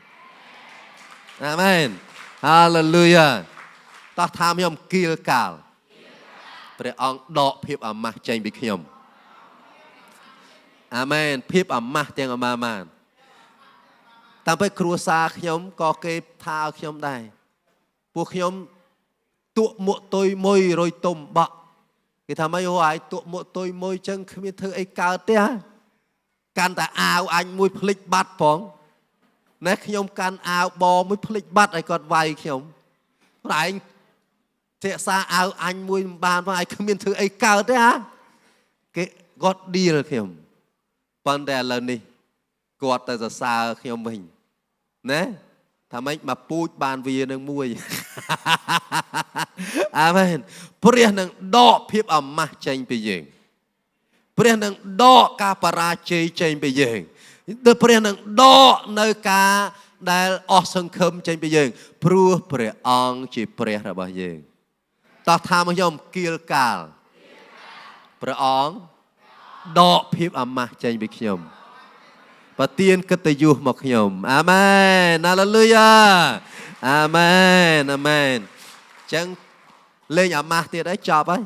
A: អាមែនហាឡេលូយ៉ាតោះថាខ្ញុំគៀលកាលព្រះអង្គដកភាពអាម៉ាស់ចេញពីខ្ញុំអាមែនភាពអាម៉ាស់ទាំងអាម៉ាម៉ានតាមពេលគ្រួសារខ្ញុំក៏គេថាឲ្យខ្ញុំដែរពួកខ្ញុំទក់មួកតុយមួយរយទុំបក់គេថាម៉េចអូឯងទក់មួកតុយមួយចឹងគ្មានធ្វើអីកើតទេហ่าកាន់តែអាវអញមួយភ្លេចបាត់ផងណែខ្ញុំកាន់អាវបងមួយភ្លេចបាត់ឲ្យគាត់វាយខ្ញុំឯងរក្សាអាវអញមួយមិនបានផងឯងគ្មានធ្វើអីកើតទេហ่าគេគាត់ឌីលខ្ញុំប៉ុន្តែឥឡូវនេះគាត់ទៅសរសើរខ្ញុំវិញណាថាម៉េចមកពូជបានវានឹងមួយអាមែនព្រះនឹងដកភាពអាម៉ាស់ចេញពីយើងព្រះនឹងដកការបរាជ័យចេញពីយើងព្រះនឹងដកនៅការដែលអស់សង្ឃឹមចេញពីយើងព្រោះព្រះអង្គជាព្រះរបស់យើងតោះថាមកខ្ញុំគៀលកាលព្រះអង្គដកភាពអាម៉ាស់ចេញពីខ្ញុំប្រទានកិត្តិយសមកខ្ញុំអាមែនហាឡេលូយ៉ាអាមែនអាមែនអញ្ចឹងលេងអាម៉ាស់ទៀតហើយចប់ហើយ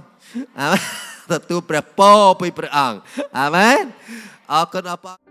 A: អាមែនទទួលព្រះពរពីព្រះអង្គអាមែនអរគុណអរ